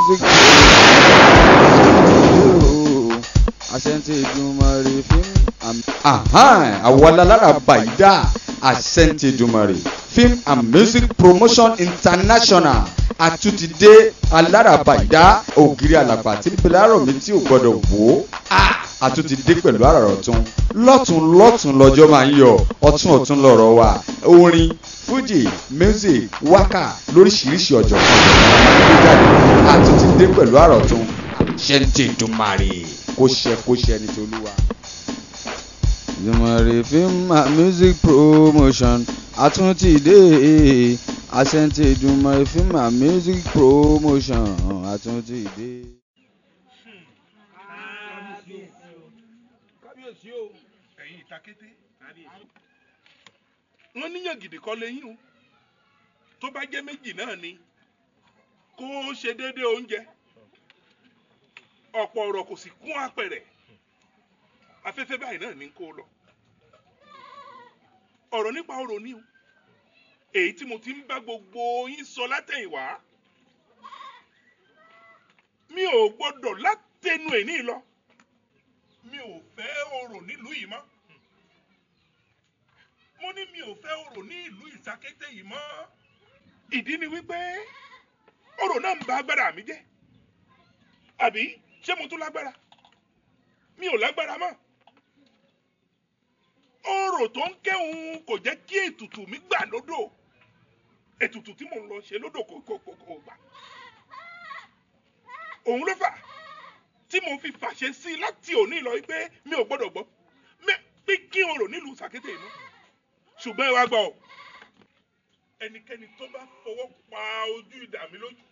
Music Àṣẹ̀ǹtẹ̀ Èdùmàrè Film and. Àwa lálára bàyídà Àṣẹ̀ǹtẹ̀ Èdùmàrè Film and Music Promotion International àtúntìdé alárabàyídá ògiri àlàpà tí bílárò mi tí ò gbọdọ̀ wò ó àtúntìdé pẹ̀lú àrà ọ̀tún lọ́tún lọ́tún lọ́jọ́ máa ń yọ ọ̀tún ọ̀tún lọ́rọ̀ wa orin fújì music wákà lóríṣiríṣi ọ̀jọ̀kan gbé jáde àtúntìdé pẹ̀lú àrà ọ̀tún Àṣẹ̀ǹtẹ̀ Èdùmàrè kó ṣe kó ṣe ní tolúwa. Èdùmàrè Film and Music Promotion àtúntìdé Àṣẹ̀ǹtẹ̀ Èdùmàrè Film and Music Promotion àtúntìdé. Kábíyèsí o, ẹ̀yin ìtakété. Wọ́n níyàn gidi kọ́ lẹ́yìn o. Tó bá jẹ́ méjì náà ni kó o ṣe déédéé oúnjẹ. Ọ̀pọ̀ ọ̀rọ̀ kò sì kún apẹ̀rẹ̀. Afẹ́fẹ́ báyìí náà ní kó o lọ. Ọ̀rọ̀ nípa ọ̀rọ̀ ni o. Èyí tí mo ti ń bá gbogbo yín sọ látẹ̀yìnwá. Mi ò gbọ́dọ̀ látẹnu ẹ̀ ní lọ. Mi ò fẹ́ orò nílùú yìí mọ́. Mo ní mi ò fẹ́ orò ní ìlú Ìsakété yìí mọ́. Ìdí ni wípé orò náà ń ba agbára mi jẹ́. Àbí ṣé mo tún lágbára? Mi ò lágbára mọ́. Orò tó ń kẹ́hun kò jẹ́ kí ètùtù mi gbà lódò. Ètùtù tí mò ń lọ ṣe lódò kò gbà. Òun ló fà tí mo fi fàṣẹ sí láti òní lọ wípé mi ò gbọ́dọ̀ gbọ́ pé kí orò nílùú Ìsakété yìí mọ́. Ṣùgbọ́n ẹ wá gbọ́ ọ, ẹnikẹ́ni tó bá fọwọ́ pa ojú idà mi lójú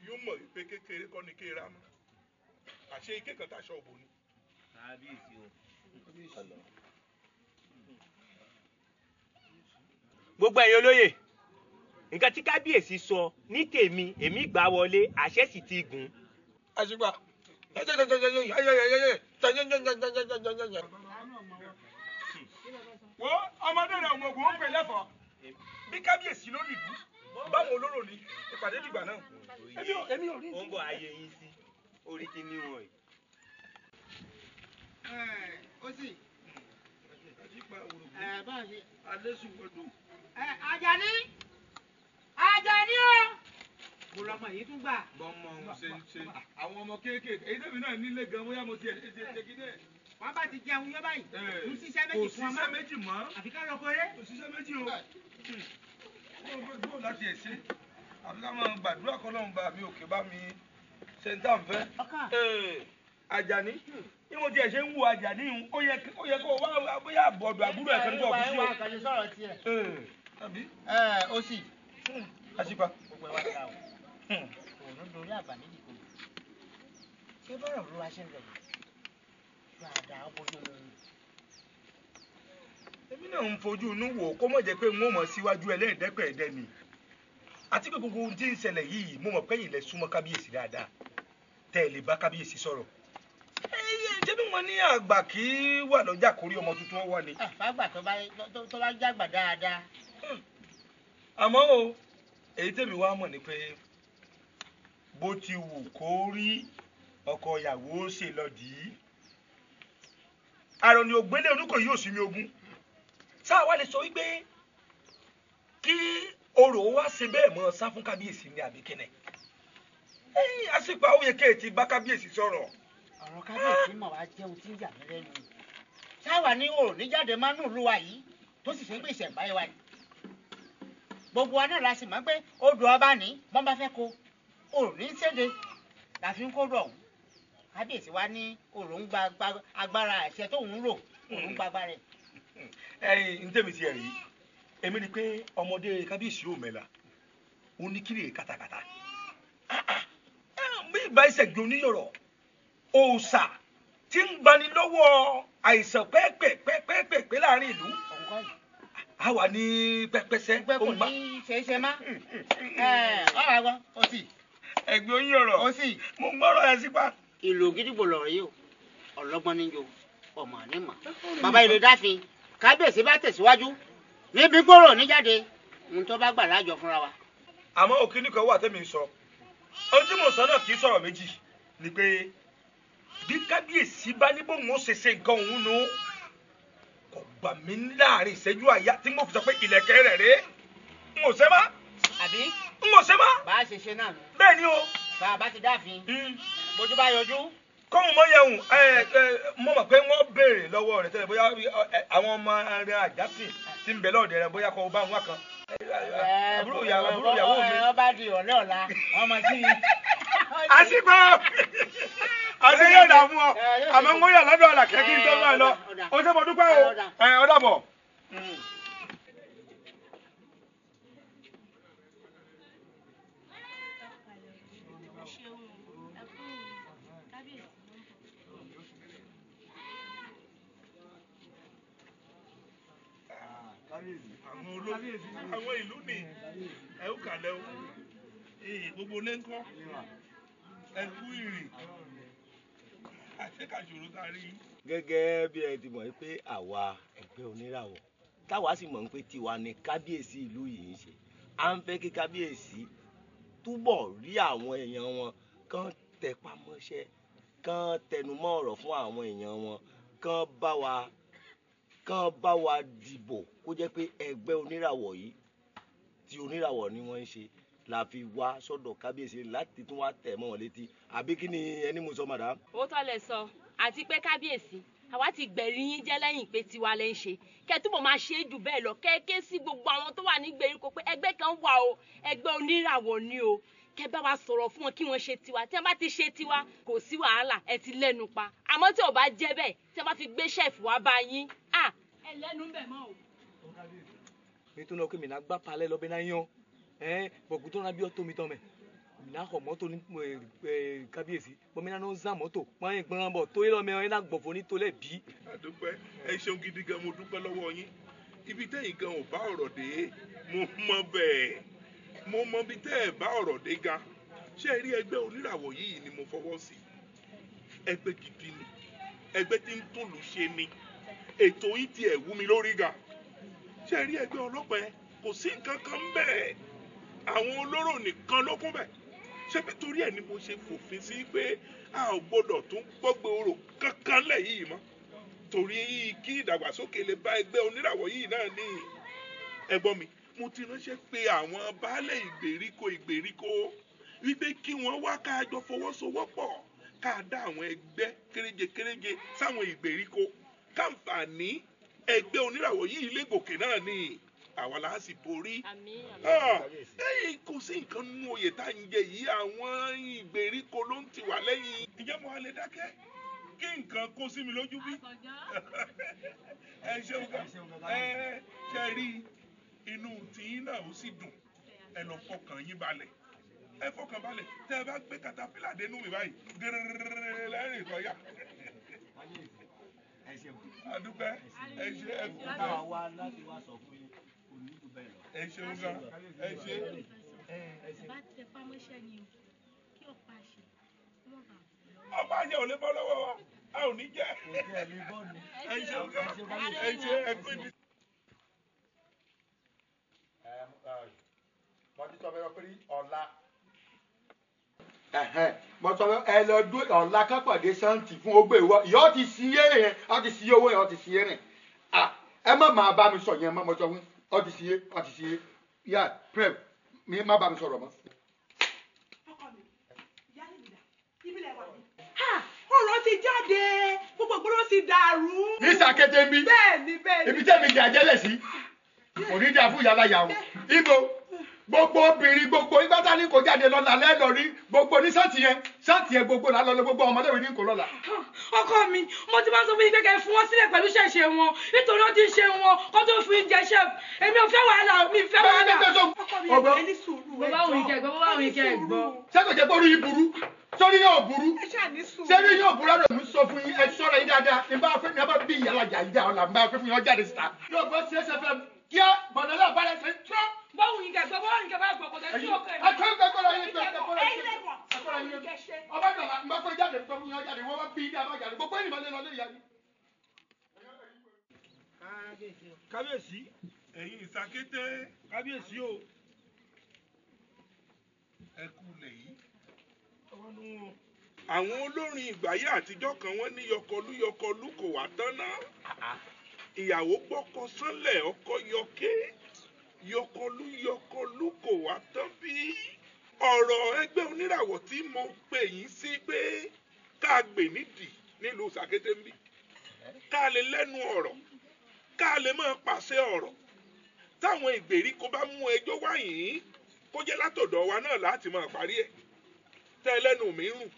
yóò mọ̀ wípé kékeré kọ́ ni kéèrà mọ́. Àṣé ike kan táṣọ òbò ni. Kábíyèsí o. Gbogbo ẹ̀yin olóyè, nǹkan tí kábíyèsí sọ ní tèmi èmi gbà wọlé, àṣẹ sì ti gùn. Àṣìgbà. Wo ọmọdé rẹ̀ òmògùn ó pè lẹ́fọ̀ọ́. Bí kábíyèsí ló nìlú, báwọn olóró ni ìpàdé dìgbà náà. Èmi ò rí. Ó ń bọ̀ ayé yín sí orí kí ní wọ̀nyí. Ó sì. Àjàní! Àjàní o! Mo lọmọ yìí tún gbà. Bọ́mọ òun ṣe ń ṣe. Àwọn ọmọ kéékèèké, èyí tẹ̀mí náà nílé gan, bóyá mo ti ẹ̀ ṣe kí dẹ̀. Wọ́n bá ti jẹun yọ báyìí. Kò síṣẹ́ méjì fún ọmọ. Kò síṣẹ́ méjì mọ́. Àfi ká lọ kórè. Kò síṣẹ́ méjì o. Bó láti ẹ̀ ṣe. Àfi ká máa gbàdúrà kọ́lọ́run bá mi òkè bá mi ṣe ń tà ń fẹ́. Àjàní, bí mo tiẹ̀ ṣe ń wo Àjàní ń, ó yẹ kó wá bóyá àbọ̀dọ̀ àbúrò ẹ̀ kan tó ọ̀fíìsì o. Ẹ wá kàlẹ́ sọ̀rọ̀ tiẹ̀. Tàbí. Ó sì. Àṣìpa. Gbogbo ẹ wá ta o. Òun dorí àgbà méjì kò. Ṣé bọ́rọ̀ ló wá ṣe ń lọ yìí? Dáadáa ó bójú mu. Èmi náà ń fojú inú wò kó mọ̀ jẹ́ pé n ó mọ̀ síwájú ẹlẹ́ẹ̀dẹ́pẹ̀ẹ́dẹ́ ni. Àti pé gbogbo ohun tí ń ṣẹlẹ̀ yìí mo mọ̀ pé ẹ̀yin lẹ súnmọ́ kábíyèsí dáadáa. Tẹ́ ẹ lè bá kábíyèsí sọ̀rọ̀. Ṣé bí wọ́n ní àgbà kí wà lọ́jà kórí ọmọ tuntun wà ni. Fàgbà tó bá jágbà dáadáa. Àmọ́ o, èyí tèmi wá mọ̀ ni pé bó ti wù kó rí ọkọ ìyàwó ṣe lọ dì í. Àrùn ni ògbélé orúkọ yóò sí mi ogun. Sáà wá lè sọ wípé kí orò wá ṣe bẹ́ẹ̀ mọ́ sá fún kábíyèsí ní àbí kẹ́nẹ̀. Ẹ̀yin àṣìpá ó yẹ kéètì bá kábíyèsí sọ̀rọ̀. Ọ̀rọ̀ kábíyèsí mọ̀ wá jẹun tí ń yà mí lẹ́nu. Sáwà ní òrò níjáde máa ń nù wa yìí tó sì ṣe ń gbèsè ìbáyé wa yìí. Gbogbo wa náà la sì mọ̀ pé odò ọba ní bọ́n bá fẹ́ ko òrò ní séde la fi ń kó rọ̀ ọ̀hún. Kábíyèsí wa ní òrò ń gba agbára àṣẹ tóun ń rò òrò ń gba agbára ẹ̀. Ẹ̀yin ń tẹ̀mí ti ẹ̀ rí, èmi ni pé ọmọdé kábíyèsí ò mẹ́la, ó ní kiri katakata. Bí ìgbà ìṣègbè oníyọ̀rọ̀ òòṣà tí ń gbani lọ́wọ́ àìsàn pẹ́ẹ́pẹ́ẹ́pẹ́ẹ́pẹ́ láàrin ìlú a wà ní pẹ́pẹ́sẹ́. Pé kò ní ṣe é ṣe má. Ọ̀rọ̀ àgbọ̀ ó sì. Ẹ̀gbẹ́ oyin ọ̀rọ̀ ó sì. Mo ń gbọ́rọ̀ ẹ sípa. Ìlú gidigbo lọ̀rọ̀ yìí o, ọlọ́gbọ́n níjó, ọmọ ànímọ̀. Bàbá ìlú dáfin, kábíyèsí bá tẹ̀síwájú níbi gbòòrò níjáde, ohun tó bá gbà láàjọ fúnra wa. Àmọ́ òkìní kan wà tẹ́mi ń sọ, Ohun tí mò ń sọ náà kì í sọ̀rọ̀ méjì ni pé bí kábíyèsí bá ní bóun ó ṣe ṣe nǹkan òun nu kò gbà mí láàrin ìṣẹ́jú àyá tí mo fi sọ pé ìlẹ̀kẹ̀ rẹ̀ rèé n ò ṣe má. Àbí? N ò ṣe má. Bá a ṣe ṣe náà nù. Bẹ́ẹ̀ ni o. Bá a bá ti dáàfin. Bójú bá yọjú. Kọ́hún mọ́ yẹ̀hùn mo mọ̀ pé wọ́n béèrè lọ́wọ́ rẹ̀ tẹ́lẹ̀ bóyá àwọn ọmọ rẹ̀ àjásìn tí ń bẹ lọ́ọ̀dẹ̀ rẹ̀ bóyá kọ́ bá wọn kan. Àbúrò ìyàwó mi. Ọ bá di ọ̀lẹ́ ọ̀la ọmọ sí i. Àṣìpọ̀ àti yóò dà fún ọ àmọ́ ń wọ́yà lọ́dọ̀ àlàkẹ́ kí n tó máa lọ. O ṣé mo dúpẹ́ o ó dàbọ̀. Àwọn ìlú ni ẹ ó kàlẹ́ o gbogbo lé ń kọ́ ẹ kú ìrìn àṣekàṣòro tá a rí. Gẹ́gẹ́ bí ẹ ti mọ̀ pé àwa ẹgbẹ́ oníràwọ̀ táwa sì mọ̀ pé tiwa ni kábíyèsí ìlú yìí ń ṣe, à ń fẹ́ kí kábíyèsí túbọ̀ rí àwọn èèyàn wọn kán tẹpá mọ́ṣẹ́, kán tẹnumọ́ ọ̀rọ̀ fún àwọn èèyàn wọn, kán bá wa dìbò kó jẹ́ pé ẹgbẹ́ oníràwọ̀ yìí tí oníràwọ̀ ni wọ́n ń ṣe la fi wá sọ́dọ̀ kábíyèsí láti tún wá tẹ̀ mọ́ wọn létí. Àbí kí ni ẹni mo sọ, madam? Òótọ́ lẹ sọ, àti pé kábíyèsí àwa ti gbẹ̀rí yín jẹ́ lẹ́yìn pé tiwa lẹ́ ń ṣe, kẹ́ túbọ̀ máa ṣe é jù bẹ́ẹ̀ lọ, kẹ́ ké sí gbogbo àwọn tó wà ní ìgbèríko pé ẹgbẹ́ kan wà o, ẹgbẹ́ oníràwọ̀ ni o, kẹ́ bá wa sọ̀rọ̀ fún wọn kí wọ́n ṣe tiwa. Tí wọ́n bá ti ṣe tiwa kò sí wàhálà, ẹ ti lẹ́nu pa. Àmọ́ tí ò bá jẹ́ bẹ́ẹ̀, tí wọ́n bá fi gbé ṣẹ́ẹ̀fù wá bá yín, ẹ lẹ́nu ń bẹ̀ mọ́ o. Mi tó lọ pé mi náà gbá palẹ̀ lọ́bẹ̀ náà yan bọ̀gùn tó náà bí ọ́ tó mi tán mẹ́ mi náà xɔ mọ́tò ní kábíyèsí bọ́n mi náà ń zan mọ́tò wọ́n yẹn gbọ́n bọ̀ tó yẹ lọ́mọ yẹn náà gbọ̀fọ̀ ní tolẹ̀ bí. Àdúpẹ́, ẹ ṣeun gidi gan, mo dúpẹ́ lọ́wọ́ yín. Ibi tẹ́yìn gan ò bá ọ̀rọ̀ dé mo mọ bẹ́ẹ̀, mo mọ bí tẹ́ ẹ̀ bá ọ̀rọ̀ dé gan. Ṣé ẹ rí ẹgbẹ́ oníràwọ̀ yìí ni mo fọwọ́ sí? Ẹgbẹ́ gidi ni, ẹgbẹ́ tí ń tòlù ṣe ni, ètò yìí tiẹ̀ wú mi lórí gan. Ṣé ẹ rí ẹgbẹ́ ọlọ́pẹ? Kò sí nǹkan kan bẹ́ẹ̀, àwọn olóró nìkan ló kún bẹ́ẹ̀. Ṣé nítorí ẹ̀ ni mo ṣe fòfin sí pé a ò gbọ́dọ̀ tún gbọ́gbé orò kankan lẹ̀ yìí mọ́, torí kí ìdàgbàsókè lè bá ẹgbẹ́ oníràwọ̀ yìí náà ní. Ẹ̀gbọ́n mi, mo ti ránṣẹ́ pé àwọn baálẹ̀ ìgbèríko ìgbèríko wípé kí wọ́n wá ká jọ fọwọ́sowọ́pọ̀ ká dá àwọn ẹgbẹ́ kéréje kéréje sáwọn ìgbèríko káǹfààní ẹgbẹ́ oníràwọ̀ yìí lè gòkè náà ní, àwa la sì borí. Kò sí nǹkan nínú oyè tá à ń jẹ yìí, àwọn ìgbèríko ló ń tì wá lẹ́yìn. Ǹjẹ́ mo wá lè dákẹ́ kí nǹkan kó sí mi lójú bí? Ẹ ṣeun gan, ẹ ṣe rí inú tìyín náà ó sì dùn. Ẹ lọ fọkàn yín balẹ̀, ẹ fọkàn balẹ̀. Tẹ́ ẹ bá gbé katapila dénú mi báyìí gẹ́rẹ́rẹ́rẹ́ lẹ́rìn kọjá. Àdúpẹ́, ẹ ṣe ẹ kú bẹ́ẹ̀. Ẹ ṣeun gan, ẹ ṣe. Bá tẹ pamọ́ṣẹ́ ni o, kí ọ̀pá ṣe wọ́n bá. Ọ̀pá àṣẹ ò lè bọ́ lọ́wọ́ wa, a ò ní jẹ́. Ẹ ṣeun gan, ẹ ṣe ẹ kú ibi. Mo ti sọ fẹ́ pé ọ̀la mo sọ fẹ́ ẹ lọ dúró ọ̀la kápàdé sáǹtì fún ogbó ìwọ ìyọ́ ti sí yé yẹn, ọ ti sí yé owó yẹn, ọ ti sí yé rìn. Ẹ má máa bá mi sọ yẹn mọ́, mo sọ fún ọ ti sí yé, ọ ti sí yé yá prep mi má bá mi sọ̀rọ̀ mọ́. Ọkọ mi, ìyá lè mi dà, ibi lẹ wà ní. Ọ̀rọ̀ ti jáde, gbogbo ìgboro ti dàrú. Ní sàkété ń bí. Bẹ́ẹ̀ni bẹ́ẹ̀ni. Ibi tẹ́mi jẹ àjẹlẹ̀ sí, kò ní dáa fún yàrá yàwó. Ibo gbogbo obìnrin gbogbo ìgbà ní kò jáde lọ́la lẹ́lọ rí gbogbo ní sáǹtì yẹn, sáǹtì yẹn gbogbo là lọ́lọ́ gbogbo ọmọdé mi ní kò lọ́la. Ọkọ mi, mo ti máa sọ fún yín kékeré fún wọn sílẹ̀ pẹ̀lú ṣẹ̀ṣẹ̀ wọn nítorí wọ́n ti ń ṣe wọn kó tó fún yín jẹ ṣẹ́f. Èmi ò fẹ́ wàhálà, mi fẹ́ wàhálà. Ọkọ mi, ẹ ní sùúrù, ẹ Bó bá wù yín kẹ́ gbọ́, bó bá wù yín kẹ́ gbọ́. Ṣé kò jẹ́ pé orí yín burú? Sórí yóò burú. Ẹ ṣáà ní sùúrù. Sórí yóò burú àrò mi sọ fún yín, ẹ ṣọ́ra yín dáadáa. Ní bá fẹ́ mi, ẹ bá bí ìyá alájà yín dá ọ̀la, ní bá fẹ́ fún yín jáde síta. Yóò gbọ́ sí ẹsẹ̀ fẹ́ kíá bọ̀dọ̀lá àbálẹ̀ ṣe tọ́. Báwo yín kẹ́ gbọ́, báwo yín kẹ́ bá gbọ́, kò tẹ́ sí ọkọ ẹ̀. Akọ́ ẹ̀kọ́ yín gbọ́, ẹ̀kọ́ yín gbọ́, ẹ̀kọ́ yín gbọ́. Ọba dọ̀la, ń bá fẹ́ jáde sọ fún yín jáde, wọ́n bá bí ilé abájáde, gbogbo ènìyàn lé lọ lé ìyá yín. Kábíyèsí. Ẹ̀yin ìsàkété. Kábíyèsí o. Ẹ kú lẹ̀ yìí. Àwọn olórin ìgbàyé àtijọ́ kan wọ́n ní yọkọlú yọkọlú kò wá tán ná. Ìyàwó gbọ́kọ sánlẹ̀ ọkọ yọké. Yọkọlú yọkọlú kò wá tán bí. Ọ̀rọ̀ ẹgbẹ́ oníràwọ̀ tí mo pè yín sí pé ká gbè nídìí nílùú Sàkété ń bí. Ká lè lẹ́nu ọ̀rọ̀, ká lè máa pàṣẹ ọ̀rọ̀. Táwọn ìgbèríko bá mú ẹjọ́ wá yìí, kó jẹ́ látọ̀dọ̀ wa náà láti máa parí ẹ̀. Tẹ́ lẹ́nu mi ń rùn,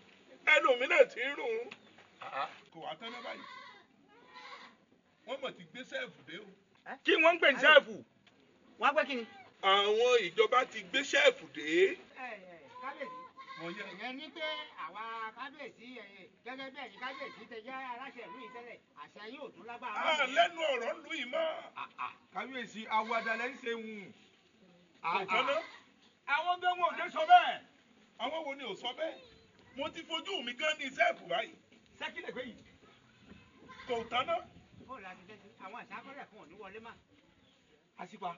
ẹnu mi náà ti ń rùn. Kò wá tán náà báyìí. Wọ́n mọ̀ ti gbé sẹ́ẹ̀fù dé o. Kí wọ́n ń pè ní sẹ́ẹ̀fù? Wọ́n á pẹ́ kí ni? Àwọn ìjọba ti gbé sẹ́ẹ̀fù dé. Kábíyèsí, ìyẹn ní pé àwa kábíyèsí gẹ́gẹ́ bí ẹ̀yin kábíyèsí tẹ jẹ́ aláṣẹ ìlú yìí tẹ́lẹ̀, àṣẹ yóò tún lágbára. Lẹ́nu ọ̀rọ̀ lu yìí mọ́. Kábíyèsí, àwàdà lẹ́ ń ṣe wù. Kò tán ná. Àwọn gan wọn ò dé sọ bẹ́ẹ̀. Àwọn wo ni ò sọ bẹ́ẹ̀? Mo ti fojú mi gan ní sẹ́ẹ̀fù báyìí. Sẹ́kìlẹ̀ pé yìí. Kò tán ná. Bóòlù àti fẹ́ sí àwọn àṣàkọ́lẹ̀ kan ò ní wọlé mà. Àṣìpa.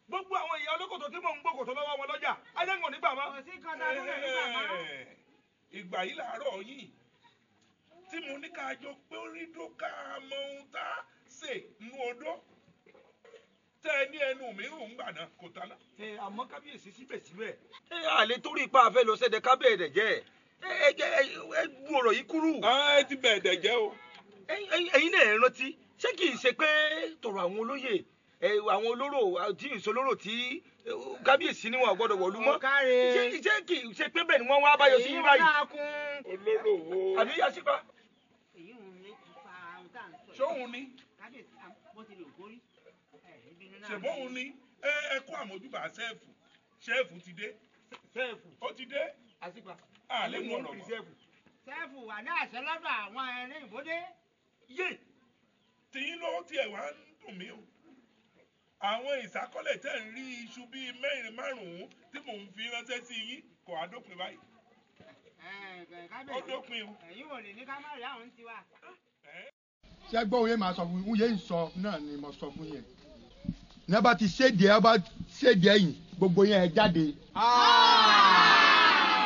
Gbogbo àwọn ìyá olókòtò tí mò ń gbókòtò lọ́wọ́ wọn lọ́jà, ayé ń wọ̀n nígbà mọ́. Kò sí kan tá a lè nígbà mọ́. Ìgbà yìí làárọ̀ yìí tí mo ní ká jọ pé ó rí dó ká mọ ohun tá a sè nú odó. Tẹ́ ẹ ní ẹnu mi rùn gbà náà kò tán náà. Ẹ àmọ́ kábíyèsí síbẹ̀síbẹ̀. Ẹ àlè torí ipá afẹ́ lọ sẹ́dẹ̀ kábẹ̀ẹ̀dẹ̀ jẹ́. Ẹ ẹ bu ọ̀rọ̀ yìí kúrú. Ẹ ti bẹ̀ẹ̀dẹ̀ jẹ́ o. Ẹ̀yin náà rántí, ṣé kì í ṣe pé tọ̀rọ̀ àwọn olóyè àwọn olóró tí ìṣolóró tí kábíyèsí ni wọn gbọ́dọ̀ wọ̀lú mọ́. Ṣé kì í ṣe pé bẹ́ẹ̀ ni wọ́n wá báyọ̀ sí yín báyìí. Olóró wo. Àbí Àṣìpa. Èyí ń ní fa ohun tá à ń sọ. Ṣóhun ni. Kábíyèsí bó ti lè gorí. Ṣèbóhun ni ẹ kó àmójúbà sẹ́ẹ̀fù sẹ́ẹ̀fù ti dé. Sẹ́ẹ̀fù. Ó ti dé. Àṣìpa. Àlẹ́ nu ọ̀rọ̀ mọ́. Sẹ́ẹ̀fù wà ní àṣẹ lọ́dọ̀ àwọn ẹni ìbòdé. Yé tìyín ló tiẹ̀ wá ń dùn mí o. Àwọn ìsákọ́lẹ̀ tẹ́ ń rí iṣu bíi mẹ́rin márùn-ún tí mò ń fi ránṣẹ́ sí yín kò á dópin báyìí. Ó dópin o. Ẹ̀yin ò lè ní ká má rí àwọn tiwa. Ṣé gbọ́ òye máa sọ fún yín, òye ń sọ náà ni mo sọ fún yẹn. Ní a bá ti ṣéde ẹ bá ṣéde ẹ̀yìn gbogbo yẹn ẹ jáde.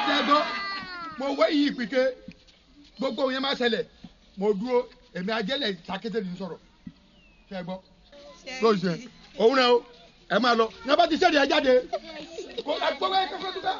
Ṣé gbọ́ mo wé yìí pípé gbogbo yẹn máa ṣẹlẹ̀ mo dúró èmi ajẹ́lẹ̀ Sàkété ní sọ̀rọ̀. Ṣé gbọ́ lóṣù yẹn òun náà ẹ máa lọ ní a bá ti ṣéde ẹ jáde. Kó ẹ gbọ́ ẹ kọ́kọ́ tó bá.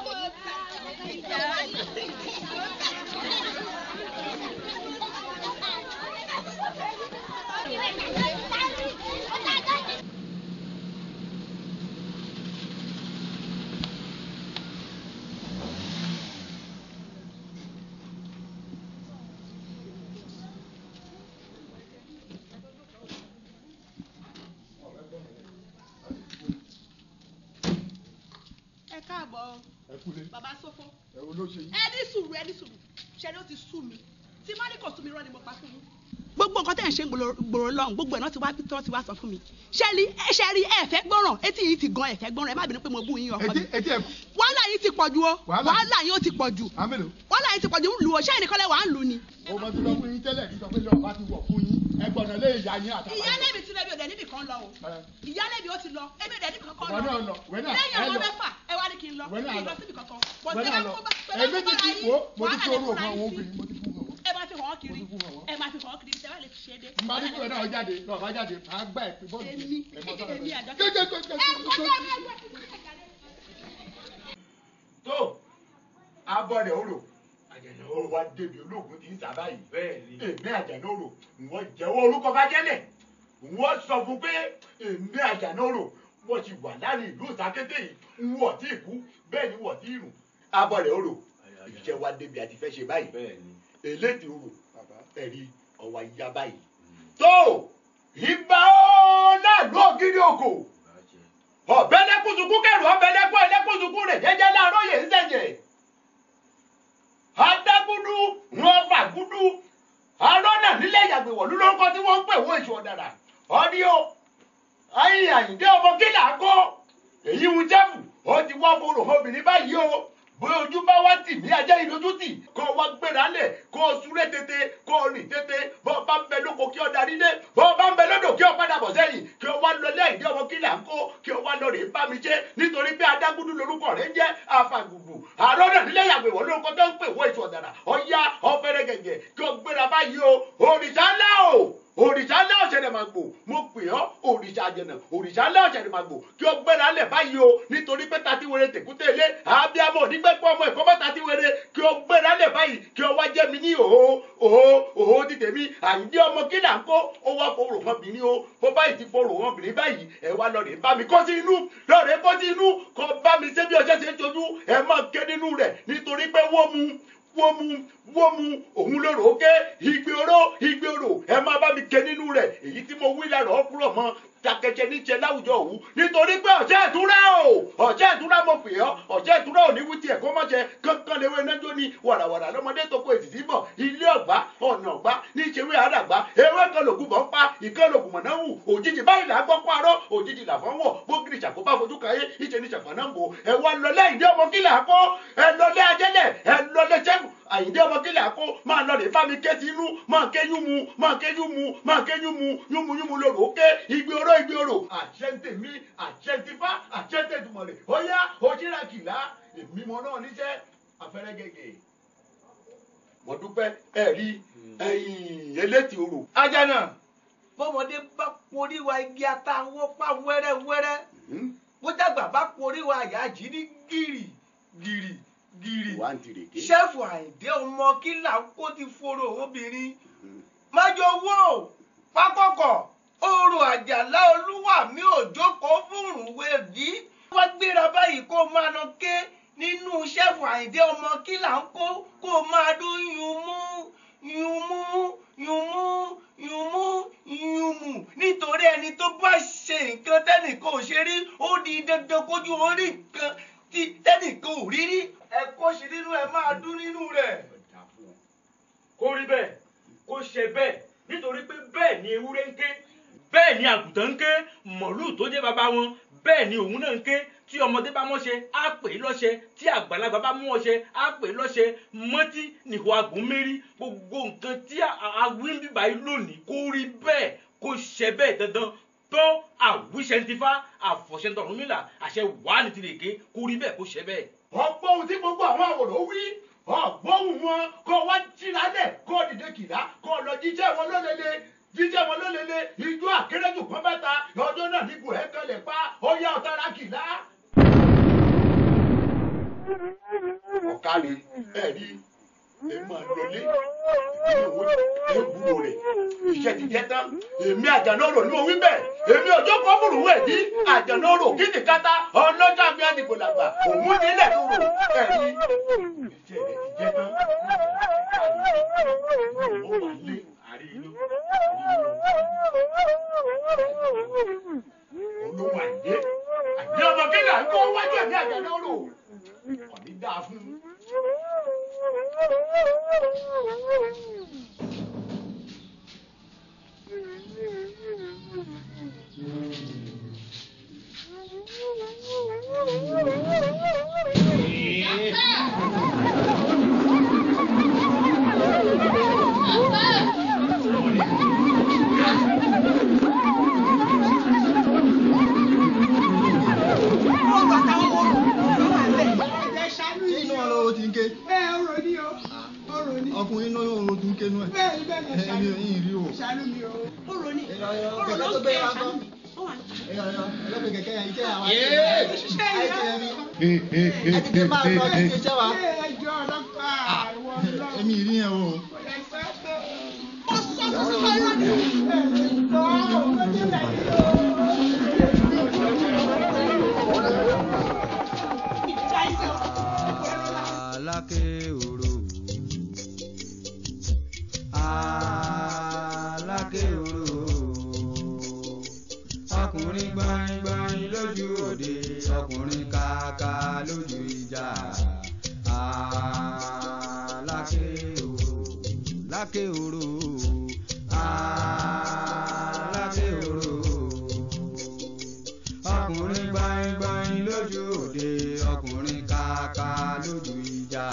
Ẹ káàbọ̀ bàbá Sófó. Ẹ ní sùúrù, ẹ ní sùúrù, ṣe ni ó ti sú mi tí má ní kò sú mi rán ni mo pa fún yín. Gbogbo nǹkan tẹ̀ ń ṣe gbòòrò lọ́hùn gbogbo ẹ̀ náà ti wá tán ti wá sọ fún mi. Ṣé rí ẹ fẹ́ gbọ́ràn, etí yìí ti gan, ẹ fẹ́ gbọ́ràn, ẹ má bínú pé mo bú yín ọkọ mi. Wàhálà yìí ti pọ̀ ju o, wàhálà yìí ó ti pọ̀ jù, wàhálà yìí ti pọ̀ jù ń lu o, ṣé ẹnìkan lẹ wà ń lu ni. O mọ ti lọ fún yín tẹ́lẹ̀ kí sọ pé lọ́ọ̀ bá ti wọ̀ fún yín ẹ gbọ́dọ̀ lé ìyá yín àtàwọn. Ìyá lẹ́bi ti lọ ebi òdẹ níbì kan lọ o, ìyá lẹ́bi ó ti lọ ebi òdẹ níbì kankan lọ, lẹ́yìn ọmọ mẹ́fà ẹ wá ní kí n lọ, kí n lọ síbì kankan. Èmi ti ti wo mo ti fi orú òfin àwọn obìnrin mo ti fún wọn. Ẹ máa fi hàn án kiri, ẹ máa fi hàn án kiri tẹ bá lè fi ṣe é dé. N bá ní kí ẹ náà jáde náà bá jáde máa gbá ẹ pé bọ́ọ̀lù. Èmi èmi àjọ. Tó abọ́ rẹ̀ ó rò Àjànà orò wa débi olóògùn ti ń sábà yìí. Èmi Àjànà orò wọ́n jẹ́wọ́ orúkọ fàjẹ́lẹ̀ wọ́n sọ fún pé èmi Àjànà orò wọ́n ti wà láàrin ìlú Sàkété yìí wọ́n ti kú bẹ́ẹ̀ ni wọ́n ti rùn. Abọ́ rẹ̀ orò ìjẹ́ wa débi àti fẹ́ ṣe báyìí. Elédè orò ẹ̀rí ọ̀wà ìyá báyìí. Tó ìbá ó láàlú ògiri òkò ọ̀bẹ lẹ́kùnsùnkún kẹrù ọ̀bẹ lẹ́kùn ẹlẹ́kùnsùnkún rẹ̀ jẹ́jẹ́ láàárọ̀ yẹn ń sẹ̀jẹ̀. Adágúdú wọn fàgúdú arọ́nà nílẹ̀ ìyàgbẹ̀wọ̀lú lórúkọ tí wọ́n ń pè wọ́n èso ọ̀dàrà ọdí o ayé Àyìndé ọmọ kílà kó èyí ń jẹ́fù ó ti wá fòrò obìnrin báyìí o Bóyá ojú bá wá tì mí ajá ìlójú tì, kó o wá gbéra lẹ̀, kó o súré tètè, kó o rìn tètè. Bó o bá ń bẹ lóko kí o darí dé, bó o bá ń bẹ lódò kí o padà bọ̀ sẹ́yìn, kí o wá lọ lẹ́yìn dé ọmọ kí là ń kó, kí o wá lọ rè bá mi jẹ́, nítorí pé adágúdú lorúkọ rẹ̀ ń jẹ́ àfàgùgù. Àárọ̀ náà nílẹ̀ yàgbé wọ́n lórúkọ tó ń pè wọ́ èso ọ̀dàrà, ọ̀ya ọ̀fẹ́rẹ́ gẹ̀gẹ̀ kí o gbéra báyìí o, òrìṣà ńlá o, òrìṣà ńlá ọ̀ṣẹ̀rẹ̀ máa gbò, mo pè ọ́ òrìṣà àjẹnà, òrìṣà ńlá ọ̀ṣẹ̀rẹ̀ máa gbò, kí o gbéra lẹ̀ báyìí o, nítorí pé tati were tèkúté ilé, àbíamọ onígbẹ́pọ̀ ọmọ ẹ̀kọ́ bá tati were, kí o gbéra lẹ̀ báyìí, kí o wá jẹ́ mi ní òhó òhó òhó ti tèmi. Àyíndé ọmọ kí là ń kó, ó wá forò wọn bìnrin o, bó báyìí ti forò wọn bìnrin báyìí, ẹ wá lọ rè bá mi kó sí inú, lọ rè kó sí inú, kó bá mi ṣe bí ọṣẹ ṣe ń jojú, ẹ má ké nínú rẹ̀, nítorí pé wọ́n mu wómu wómu òun ló rò ó ké, igbe oró igbe oró, ẹ má bá mi ké nínú rẹ̀. Èyí tí mo wí lára ọkùnrin ọmọ takẹjẹ níjẹ láwùjọ òwú, nítorí pé ọ̀jẹ́ ìtura o, ọ̀jẹ́ ìtura mo pè ọ́, ọ̀jẹ́ ìtura ò ní wí tiẹ̀ kó má jẹ kankan léwé nájó ni wàràwàrà lọ́mọdé tó kó èsì síbọ̀, ilé ọ̀gbá ọ̀nà ọ̀gbá níṣẹ́wé àràgbá, ewé kan lògùn bọ̀ ń pa, ìkan lògùn mọ̀nà wù, òjijì báyìí là á gbọ́ pààrọ̀, òjijì làfọ́n wọ̀, bógiri ṣàkóbá fojú kayé, ìṣe ní ṣàfọ̀nà ń bò. Ẹ wá lọlé Àyìndé ọmọ kí là á kó, ẹ lọlé ajẹ́lẹ̀, ẹ lọlé ṣẹ́gun Àyìndé ọmọ kí là á kó, máa lọ rè bá mi ké sí inú, máa ké yúmu, máa ké yúmu, máa ké yúmu, yúmu yúmu lòrò ó ké, igbe oró igbe oró. Àṣẹ ń tèmi, àṣẹ ń tifá, àṣẹ ń tẹ̀dùmọ̀rẹ̀, ó yá òṣìrà kìlá, èmi mọ náà níṣẹ́ afẹ́rẹ́ gègé. Mo dúpẹ́ ẹ rí ẹ̀yìn elétí orò. Àjànà bọ́mọdé bá porí wa igi ata wọ́n pa wẹ́rẹ́wẹ́rẹ́, bó dàgbà bá porí wa àyà jí ní gìrì gìrì gìrì. Ṣẹ́fù Àyìndé ọmọ kí là ń kó ti foro obìnrin. Májọ wò pákọ̀kọ̀ orò àjàlá olúwa mi ò jókòó fúnrún wẹ̀dí. Wá gbéra báyìí kó máa lọ ké nínú ṣẹ́fù Àyìndé ọmọ kí là ń kó, kó máa dún yùmú yùmú yùmú yùmú yùmú, nítorí ẹni tó bá ṣe nǹkan tẹ́nìkan ò ṣe rí, ó di dandan kójú orí nǹkan tí tẹ́nìkan ò rí rí. Ẹ kó ṣe nínú ẹ máa dún nínú rẹ̀. Kó rí bẹ́ẹ̀, kó ṣe bẹ́ẹ̀, nítorí pé bẹ́ẹ̀ ni ewúrẹ́ ń ké, bẹ́ẹ̀ ni àgùntàn ń ké, mọ̀lúù tó jẹ́ bàbá wọn bẹ́ẹ̀ ni òun náà ń ké. Tí ọmọdé bá mọ́ṣe á pè é lọ́ṣẹ, tí àgbàlagbà bá mú ọṣẹ á pè é lọ́ṣẹ. Mọ́tí nìhò àgùn mérí, gbogbo nǹkan tí awí ń bíbá yìí lónìí kó rí bẹ́ẹ̀, kó ṣe bẹ́ẹ̀ dandan tó àwíṣẹ́ntifá àfọ̀ṣẹ́ntọ̀rúnmìlà àṣẹ wàá ní tìrèké, kó rí bẹ́ẹ̀, kó ṣe bẹ́ẹ̀. Ọ̀pọ̀ ohun tí gbogbo àwọn àwòrán wí, ọ̀gbọ́n wọn kó wá jíra lẹ̀, kó dìde kìlá, kó lọ jíjẹ́ wọn lólele, jíjẹ́ wọn lólele, ijó àkéréjù kan bàtà ọjọ́ náà nígbò ẹ̀ kanlẹ̀ pa, ó yá ọ̀tara kìlá. Ọ̀kárí ẹ̀ rí ẹ máa lọlé ìdílé owó ẹ gbúrò rẹ̀, iṣẹ́ ti jẹ́ tán. Èmi Àjànàrò ni mo wí bẹ́ẹ̀, èmi ọjọ́ kan fúru wẹ̀ ní Àjànàrò kí ni kátá ọlọ́jà mi àdìgbòlàgbà òun nílẹ̀ tó rò ẹ̀ rí iṣẹ́ rẹ̀ ti jẹ́ tán. Ó wà lé olówó àìdé àìdé ọmọ kí là ń kó wájú ẹ̀mí Àjànàrò kò ní dáa fún un. Inú ọ̀rọ̀ ti ń ké. Bẹ́ẹ̀ ọ̀rọ̀ ni o, ọ̀rọ̀ ni. Ọkùnrin inú ọ̀rọ̀ ti ń ké nú ẹ̀. Bẹ́ẹ̀ bẹ́ẹ̀ ni Èmi ò yín rí o. Ṣàánú mi o. Ọ̀rọ̀ ni. Ọ̀rọ̀ ló ń ké, ṣàánú mi. Ó wà ní. Ẹlẹ́gbẹ̀ẹ́ kẹ̀kẹ́ yẹn iṣẹ́ àwa. Ṣiṣẹ́ yìí. Ẹ ti máa lọ sí iṣẹ́ wa. Ẹjọ́ ọlọ́pàá ìwọ lọ. Èmi ì rí yẹn o. Ó sọ fún mi lọ́dún. Ẹ̀ ẹ̀ ó dé bẹ̀rẹ̀ o. Aláké òrò, aláké òrò, ọkùnrin gbọ̀ngbọ̀n lójú òde, ọkùnrin kàkà lójú ìjà. Aláké òrò, láké òrò, aláké òrò, ọkùnrin gbọ̀ngbọ̀n lójú òde, ọkùnrin kàkà lójú. lójú ìjà.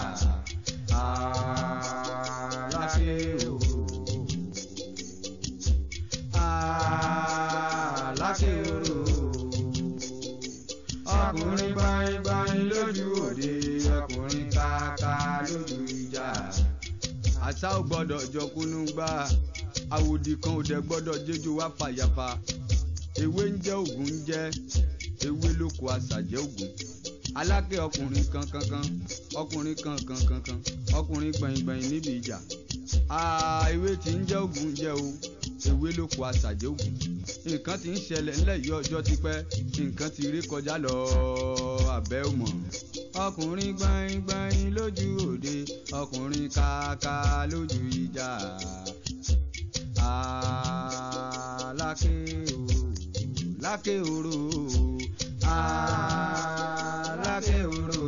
Aláké òrò, Aláké òrò, ọkùnrin gbaingbain lójú òde, ọkùnrin kàkà lójú ìjà. Àṣà ò gbọ́dọ̀ jọkúnú gbá, àwòdì kan ò dẹ̀ gbọ́dọ̀ jẹ́jú wá fàyàfà. Ewé ń jẹ́ ògùn ń jẹ́ ewé lóko, àṣàjẹ́ ògùn. Aláké ọkùnrin kankankan, ọkùnrin kankankankan, ọkùnrin gbọ̀ngbọ̀n níbi ìjà. Ewé tí ń jẹ́ ògùn jẹ́ o, ewé lóko àṣàjẹ́ ògùn. Nǹkan tí ń ṣẹlẹ̀ ńlẹ̀ yìí ọjọ́ ti pẹ́, nǹkan ti rí kọjá lọ, àbẹ́ ò mọ̀. Ọkùnrin gbọ̀ngbọ̀n lójú òde, ọkùnrin kàkà lójú ìjà. Aláké o, láké òrò, Aláké òrò,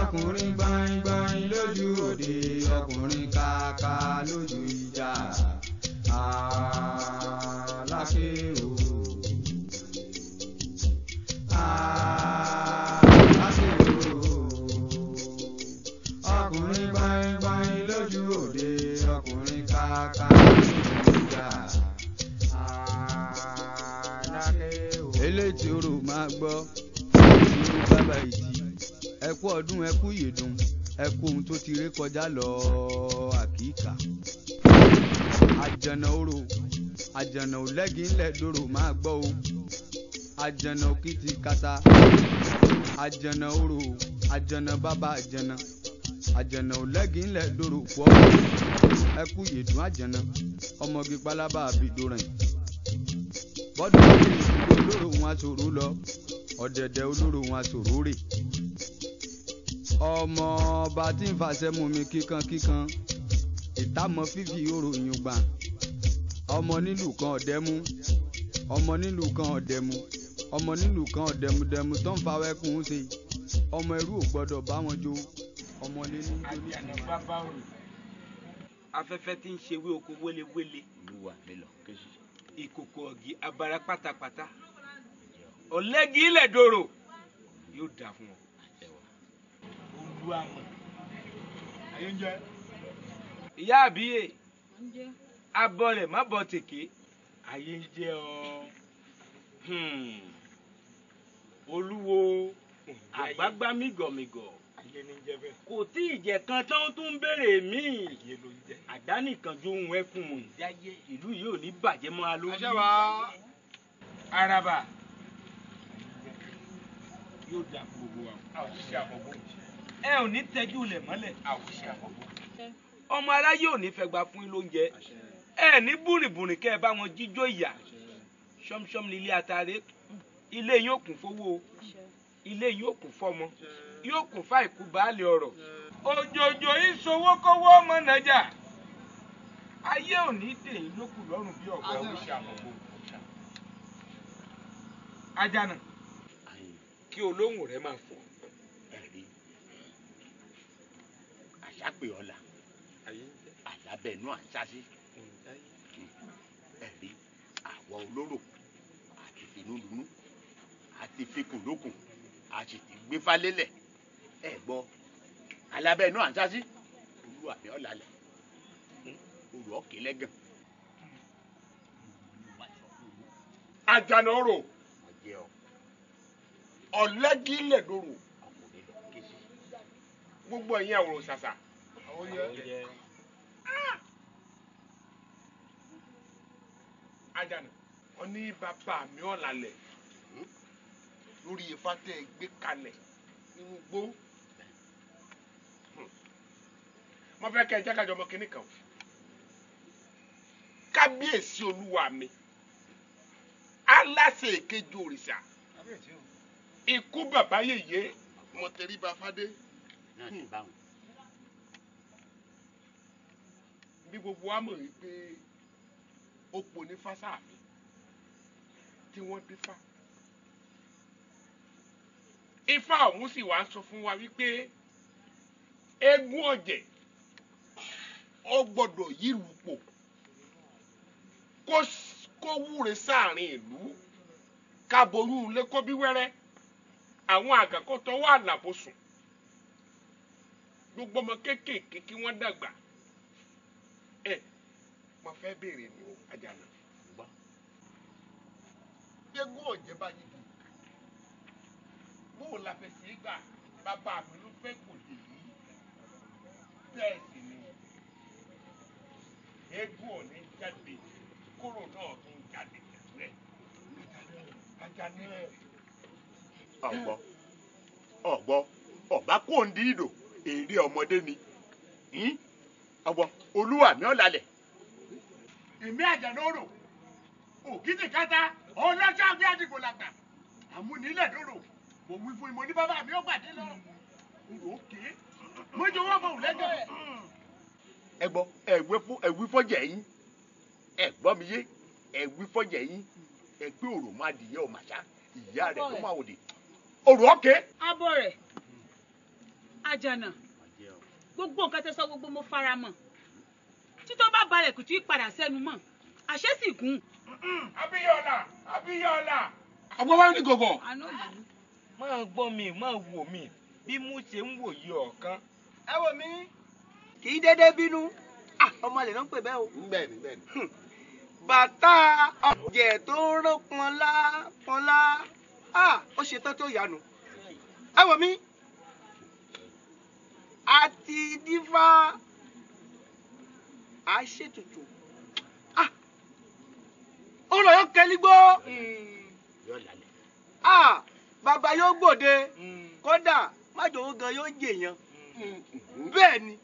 ọkùnrin gbaingbain lójú òde, ọkùnrin kàkà lójú ìjà. Aláké o, Aláké òrò, ọkùnrin gbaingbain lójú òde, ọkùnrin kàkà lójú ìjà. Eléyìí orò máa gbọ́ irú bàbá ìtì. Ẹ kú ọdún, ẹ kú ìyèdùn, ẹ kú ohun tó ti ré kọjá lọ. Àkíkà àjànà orò, àjànà ò lẹ́gìí ńlẹ̀ dòrò máa gbọ́ o. Àjànà òkìtì kasa, àjànà orò, àjànà bàbá àjànà, àjànà ò lẹ́gìí ńlẹ̀ dòrò kú ọ. Ẹ kú ìyèdùn àjànà, ọmọge pálábá àbìdóràn bọ́dún wájú ìlú olóró wọn aṣòro lọ, ọ̀dẹ̀dẹ̀ olóró wọn aṣòro rè. Ọmọ ọba tí ń fàṣẹ mú mi kíkan kíkan, ìtàmọ́ fífi orò yùngbà. Ọmọ nílùú kan ọ̀dẹ́mú, ọmọ nílùú kan ọ̀dẹ́mú, ọmọ nílùú kan ọ̀dẹ́múdẹ́mú tó ń fa wẹ́kùn ṣe. Ọmọ ẹrú ò gbọ́dọ̀ bá wọn jó, ọmọ lé ní jóní. Afẹ́fẹ́ tí ń ṣe wé oko wélewéle, ìkòkò ọ̀gì abara pátápátá, ọ̀lẹ́gì ilẹ̀ dòrò yóò dà fún ọ. Olúwàmọ̀ ìyá àbíyè abọ́ rẹ̀ má bọ̀ tèké, ayé ń jẹ́ ọ. Olúwo àgbágbá mígọ̀mígọ̀ kò tí ì jẹ́ kan tán tó ń béèrè míì, àdánìkànjú ohun ẹkùn ìlú yìí ò ní bàjẹ́ mọ́ a lórí. Araba yóò dà fún gbogbo wa. Ẹ ò ní tẹ́jú ilẹ̀ mọ́lẹ̀. Ọmọ aráyé ò ní fẹ́ gbà fún yín lóúnjẹ. Ẹ ní búrìbùrì kẹ́ ẹ bá wọn jíjó ìyà. Ṣọ́mṣọ́m ní ilé atare, ilé yín ò kún fowó, ilé yín ò kún fọ́mọ, yóò kún fáìkú baálé ọ̀rọ̀. Òjòjò ìṣòwò kówó ọmọ nàjà, ayé ò ní dè yín lókù lọ́rùn bí ọ̀gá oríṣi àmọ̀gbò. Àjànà kí olóhùn rẹ máa fò. Ẹ̀rí àṣàpè ọ̀la àlábẹ̀nú àṣàṣì. Ẹ̀rí àwa olóró àti finúlunú àti fikùnlókùn a sì ti gbé falélẹ̀. Ẹ gbọ́ alábẹ́ẹ̀nú àǹsásí olúwa mi ọ̀làlẹ̀ olùọ̀kẹ́ lẹ́gàn. Àjànà orò, ọ̀lẹ́gílẹ̀ dòrò, gbogbo ẹ̀yin àwòrán ṣàṣà. Àjànà wọn ní bàbá mi ọ̀làlẹ̀ lórí ifá tẹ́ ẹ gbé kalẹ̀ nínú igbó. Mo fẹ́ kẹ́ ẹ jákàjọ ọmọ kínní kan. Kábíyèsí olúwa mi, aláṣẹ èkejì òrìṣà, ikú bàbá yèyé, mo tẹríba fádé. Bí gbogbo wa mọ̀ wípé ó pò ní fásáàfin tí wọ́n dífá. Ifá ọ̀hún sì wá sọ fún wa wípé eégún ọ̀jẹ̀ ó gbọ́dọ̀ yílùú pò kó wúre sáàrin ìlú, káboyún ilé kó bí wẹ́rẹ́. Àwọn àgàkọ́tọ̀ wà lábòsùn. Gbogbo ọmọ kéékèèké kí wọ́n dàgbà. Ẹ mo fẹ́ béèrè ni o, Àjànà. Gbégún ọ̀jẹ̀ bá yìí dùn. Bóò la fẹ́ sí gbà, bàbá mi ló fẹ́ gbòdè yìí. Bẹ́ẹ̀ sì ni eégún ò ní jáde, kóró náà tún jáde pẹ̀lú ẹ̀. Àjànà. Ọ̀gbọ́ ọ̀gbọ́ ọ̀bá kò ń dídò èrè ọmọdé ni ọ̀gbọ́ olúwa mi ọ̀làlẹ̀. Èmi Àjànà orò òkìtì kátá ọlọ́jà bí àdìgbò làgbà àmúnilẹ̀ dòrò mo wí fún ìmọ̀ ní bàbá mi ó gbàdé lọ òkè mo jẹ́ wọ́n fọ̀hún lẹ́jọ́. Ẹ gbọ́ ẹ wí fọ́jẹ̀ yín, ẹ gbọ́ mi yé, ẹ wí fọ́jẹ̀ yín, ẹ pé òrò máa dìyẹ ọ̀ màṣá ìyá rẹ̀ ló máa òde òrò ọ̀kẹ́. Abọ́ rẹ̀ Àjànà, gbogbo nǹkan tẹ́ sọ gbogbo mo fara mọ́. Títọ́ bá balẹ̀ kùtù padà sẹ́nu mọ́, àṣẹ sì gùn. Abíyọ̀lá, Abíyọ̀lá. Ọgbọ́n wáyé ní gògó. Máa gbọ́ mi, máa wò mí bí mo ṣe ń wò yí ọ̀kan. Ẹ wò mí, kì í dédé bínú, ọmọ lè ló ń pè bẹ́ẹ̀ o. Bẹ́ẹ̀ni bẹ́ẹ̀ni. Bàtà ọ̀jẹ̀ tó ń rán pọnlá pọnlá, ó ṣe tán tó yanu. Ẹ wò mí, àti dífá a ṣètùtù, ó lọ yóò kẹ́lí gbó, bàbá yóò gbòde, kódà májòwó gan yóò jèèyàn. Bẹ́ẹ̀ ni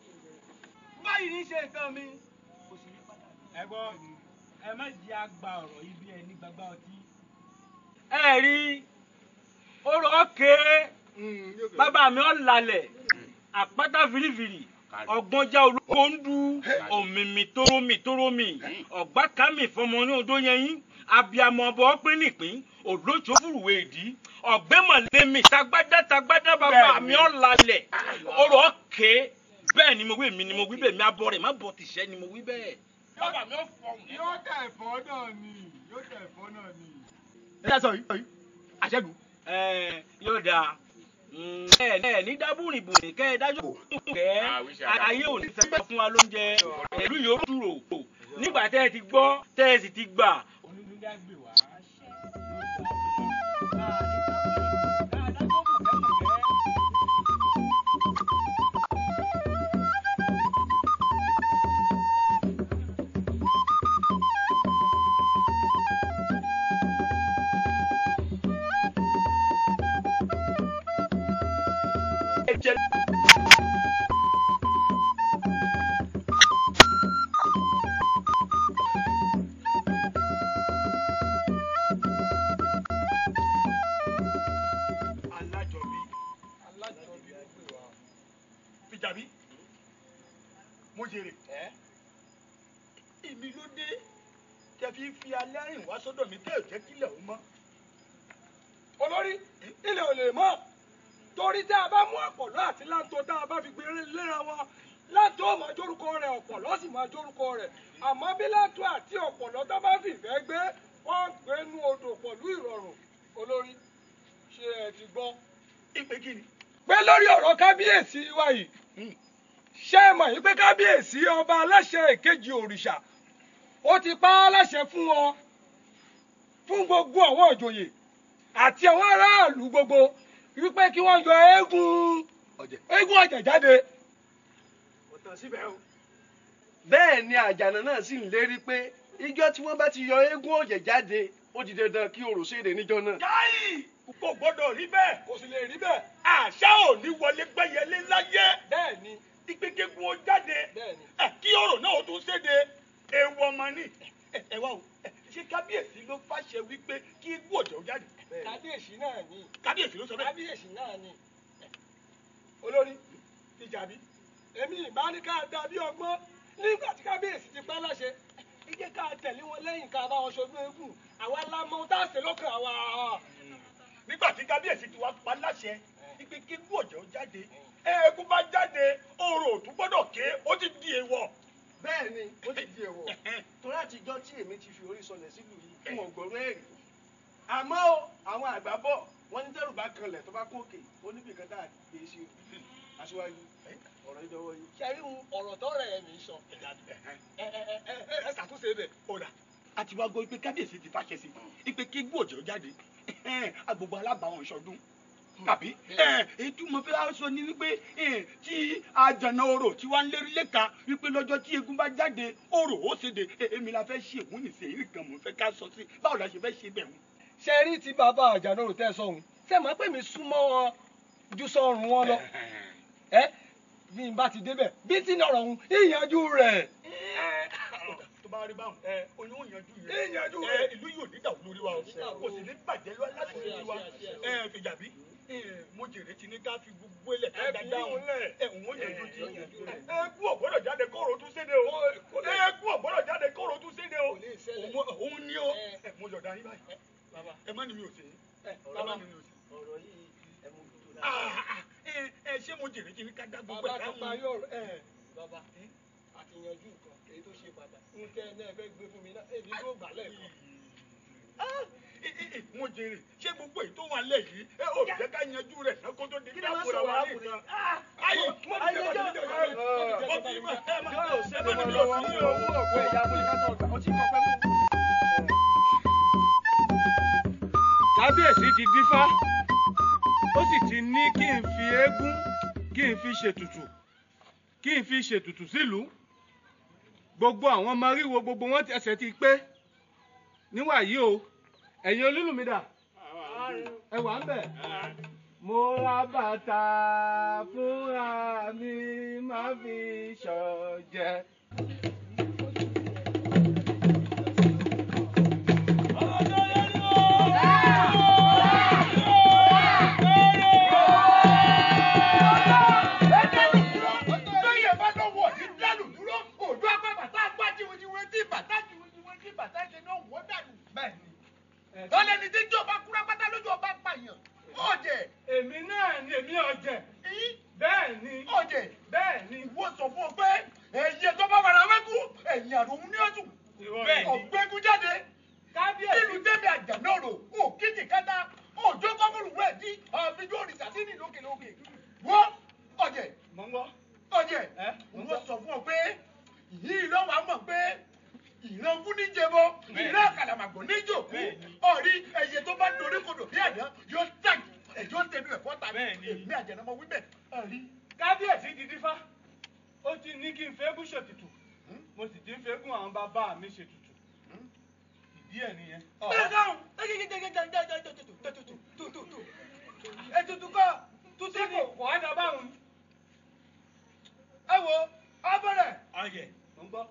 báyìí ní í ṣe nǹkan mi. Ẹ gbọ́, ẹ má jẹ́ àgbà ọ̀rọ̀ yìí bí ẹni gbàgbá ọtí. Ẹ rí ọ̀rọ̀ ọ̀kẹ́ bàbá mi ọ̀ lálẹ̀ àpáta fìrìfìrì ọgbọ́njá olóko ń du òmìmì tórómì tórómì ọ̀gbá kámi fọmọ ní odó yẹn yín abiyamọ ọbọ pín nìpín òlójó fúrúwé ìdí ọ̀gbẹ́mọ̀lẹ́mì tagbádá tagbádá bàbá mi ọ̀ lálẹ̀ ọ̀rọ̀ ọ̀kẹ́ bẹ́ẹ̀ ni mo wí, èmi ni mo wí bẹ́ẹ̀, mi abọ́ rẹ̀ má bọ̀ tìṣẹ́ ni mo wí bẹ́ẹ̀. Bàbá mi ò fọhùn. Yóò tẹ̀ ẹ̀fọ́ náà ni, yóò tẹ̀ ẹ̀fọ́ náà ni. Ẹ sọ yìí àṣẹgun. Ẹ yóò dáa ẹ ẹ ní dábùrìbùrì kẹ ẹ dájọ́ kẹ ayé ò ní fẹ́ fún wa lóúnjẹ ìlú yóò dúró nígbà tẹ́ ẹ ti gbọ́ tẹ́ ẹ sì ti gbà. Alájọbí. Alájọbí ló pè wá. Fìjàbí. Mo jèrè. Èmi ló dé tẹ fi ń fi alẹ́ rìn wá sọ́dọ̀ mi tẹ́ ò jẹ́ kílẹ̀ ó mọ́. Olórí, ilẹ̀ ò lè mọ́ torí tá a bá mú ọ̀pọ̀lọ́ àti láńtó tá a bá fi gbé léra wọn, láńtó ó máa jórúkọ rẹ̀, ọ̀pọ̀lọ́ sì máa jórúkọ rẹ̀. Àmọ́ bí láńtó àti ọ̀pọ̀lọ́ tó bá fìfẹ́ gbé, wọ́n gbé nú odò pẹ̀lú ìrọ̀rùn. Olórí, ṣé ẹ ti gbọ́? Ìpè kí ni? Pé lórí ọ̀rọ̀ kábíyèsí wa yìí, ṣé ẹ mọ̀ yìí pé kábíyèsí ọba aláṣẹ èkejì òrìṣà ó ti pa á láṣẹ fún wọn, fún gbogbo àwọn ìjòyè àti àwọn aráàlú gbogbo wípé kí wọ́n yọ eégún ọ̀jẹ̀ jáde. Kò tán síbẹ̀ o. Bẹ́ẹ̀ ni Àjànà náà sì ń lérí pé ijọ́ tí wọ́n bá ti yọ eégún ọ̀jẹ̀ jáde, ó di dandan kí orò ṣèdè níjọ́ náà. Káyì kò gbọ́dọ̀ rí bẹ́ẹ̀. Kò sì lè rí bẹ́ẹ̀. Àṣà ò ní wọlé gbẹ́yẹlé láyé. Bẹ́ẹ̀ ni. Ìgbégégún ó jáde. Bẹ́ẹ̀ ni. Kí orò náà ó tún ṣèdè. Èèwọ̀ mọ̀ ni. Ẹ wá o, ṣé kábíyèsí ló fàṣẹ wípé kí eégún ọ̀jẹ̀ ó jáde? Kábíyèsí náà ni. Kábíyèsí ló sọ bẹ́ẹ̀. Kábíyèsí náà ni. Olórí, Fìjàbí, èmi ìbá ní ká dàbí ọgbọ́n nígbà tí kábíyèsí ti pa láṣẹ, ẹ jẹ́ ká tẹ̀lé wọn lẹ́yìn ká bá wọn ṣojú eégún, àwa la mọ ohun tá a ṣe lọ́kàn àwa. Nígbà tí kábíyèsí ti wá pa láṣẹ wípé kí eégún ọ̀jẹ̀ ó jáde, eégún bá jáde, orò ò tún gbọ́dọ̀ ké, ó ti di èèwọ̀. Bẹ́ẹ̀ ni, ó ti di èèwọ̀. Torí àtijọ́ tí èmi ti fi orí sọlẹ̀ sílùú yìí fún ọgọ́rùn-ún ẹ̀rí. Àmọ́ o, àwọn àgbà bọ̀, wọ́n ní tẹ́rù bá kan kanlẹ̀ tó bá kún òkè ó níbi kan tá a gbé sí o aṣíwájú ọ̀rọ̀ ìdánwò yìí. Ṣe rí ọ̀rọ̀ tó rẹ̀ mi sọ ẹ ṣàtúnṣe bẹ̀. Ọ̀rà àti wá gbọ́ pé kábíyèsí ti fàṣẹ sí i pé kí gbòòjò jáde agbègbè alábàáwọn ìṣọdún tàbí ètò mo fẹ́ sọ ni wípé tí àjànà orò tí wàá ń lérí lẹ́ka wípé lọ́jọ́ tí eégún bá jáde orò ó ṣèdè èmi la fẹ́ ṣe ègún nìṣe èyí kan mo fẹ́ ká sọ sí báwo la ṣe fẹ́ ṣe bẹ̀ wọ́n. Ṣe rí ti bàbá àjànà orò tẹ́ sọ òun ṣe mọ̀ pé mi súnmọ́ wọn ju sọrùn wọn lọ ẹ bí n bá ti débẹ̀ bí tí ní ọ̀rọ̀ òun ìyànjú rẹ̀. Tó bá rí báwọn oyún ò yanjú rẹ ìyanjú rẹ ìlú yóò ní dàrú lórí wa o kò sì ní bàjẹ́ láti lórí wa fìjàbí mo jèrè ti ní ká fi gbogbo ilẹ̀ ká dáadáa òun ẹ òun ò yanjú ti eégún ò gbọ́dọ̀ jáde kóró tún séde o eégún ò gbọ́dọ̀ jáde kóró tún séde o òun ní o mo yọ̀dá yín báyìí ẹ má ní mi ò sí ẹ má ní mi ò sí. Ọ̀rọ̀ yìí ẹ mú tó dáa. Ẹ ṣé mo jèrè ti ní ká dá gbogbo ẹ̀ dáhùn. Bàbá àti yanjú nǹkan èyí tó ṣe pàtàkì ń tẹ́ ẹ náà fẹ́ gbé fún mi náà èmi yóò gbà lẹ́ẹ̀kan. Mo jèrè ṣé gbogbo èyí tó wà lẹ̀ yìí ẹ ò jẹ́ ká yanjú rẹ̀ náà kó tó di bí àpòrò wa ní nǹkan. Ayé mo ti jẹ́ bàjẹ́ mo ti mọ̀ ẹ má ẹ má ní owó ọ̀pẹ ìyá abúlé ọtí kọ̀pẹ́ mú. Kábíyèsí ti dífá ó sì ti ní kí n fi eégún kí n fi ṣètùtù kí n fi ṣètùtù sílùú gbogbo àwọn ọmọ ríwo gbogbo wọn ẹsẹ̀ ti pé níwàyí o ẹ̀yin olúlùmídà ẹ wà ń bẹ̀. Mo ra bàtà fúnra mi má fi ṣọ̀jẹ̀. Tọ́lẹ́ni tí jọba kúrá pátá lójú ọba pààyàn. Ọ̀jẹ̀. Èmi náà ni èmi ọ̀jẹ̀. Bẹ́ẹ̀ ni. Ọ̀jẹ̀. Bẹ́ẹ̀ ni. Ìwọ sọ fún ọ pé ẹ̀yẹ tó bá fara wẹ́kú ẹ̀yìn àrùn ní ọ̀tún. Bẹ́ẹ̀ ni. Ọ̀gbẹ́gun jáde. Kábíyèsí. Nílùú tẹ́mi àjànàrò, òkìtì kẹta, òjò kọ́mùrù wẹ̀ dí, àfijọ́ òrìṣà sí ní lókèlókè. Wọ́n ọ̀jẹ̀. Mọ̀ ń gbọ́. Ọ̀jẹ̀. Ìwọ sọ fún ọ pé yìí lọ́wọ́ àmọ̀ pé ìran kú ní jẹbọ ìran àkàlàmàgbò ní jòkú ọ̀rí ẹyẹ tó bá dorí kodò bí àdán yóò tẹ̀ ẹ̀jọ́ tẹnu ẹ̀fọ́ ta èmi àjẹnàmọ́ wíbẹ̀ ọ̀rí. Kábíyèsí ti dífá ó ti ní kí n fẹ́gùn ṣètùtù mo sì ti ń fẹ́gùn àwọn bàbá mi ṣètùtù ìdí ẹ̀ nìyẹn. Ètùtù kọ́ tútù ni kò á dábàá òun. Ẹ wo abẹ́rẹ́. Ọ̀yẹ̀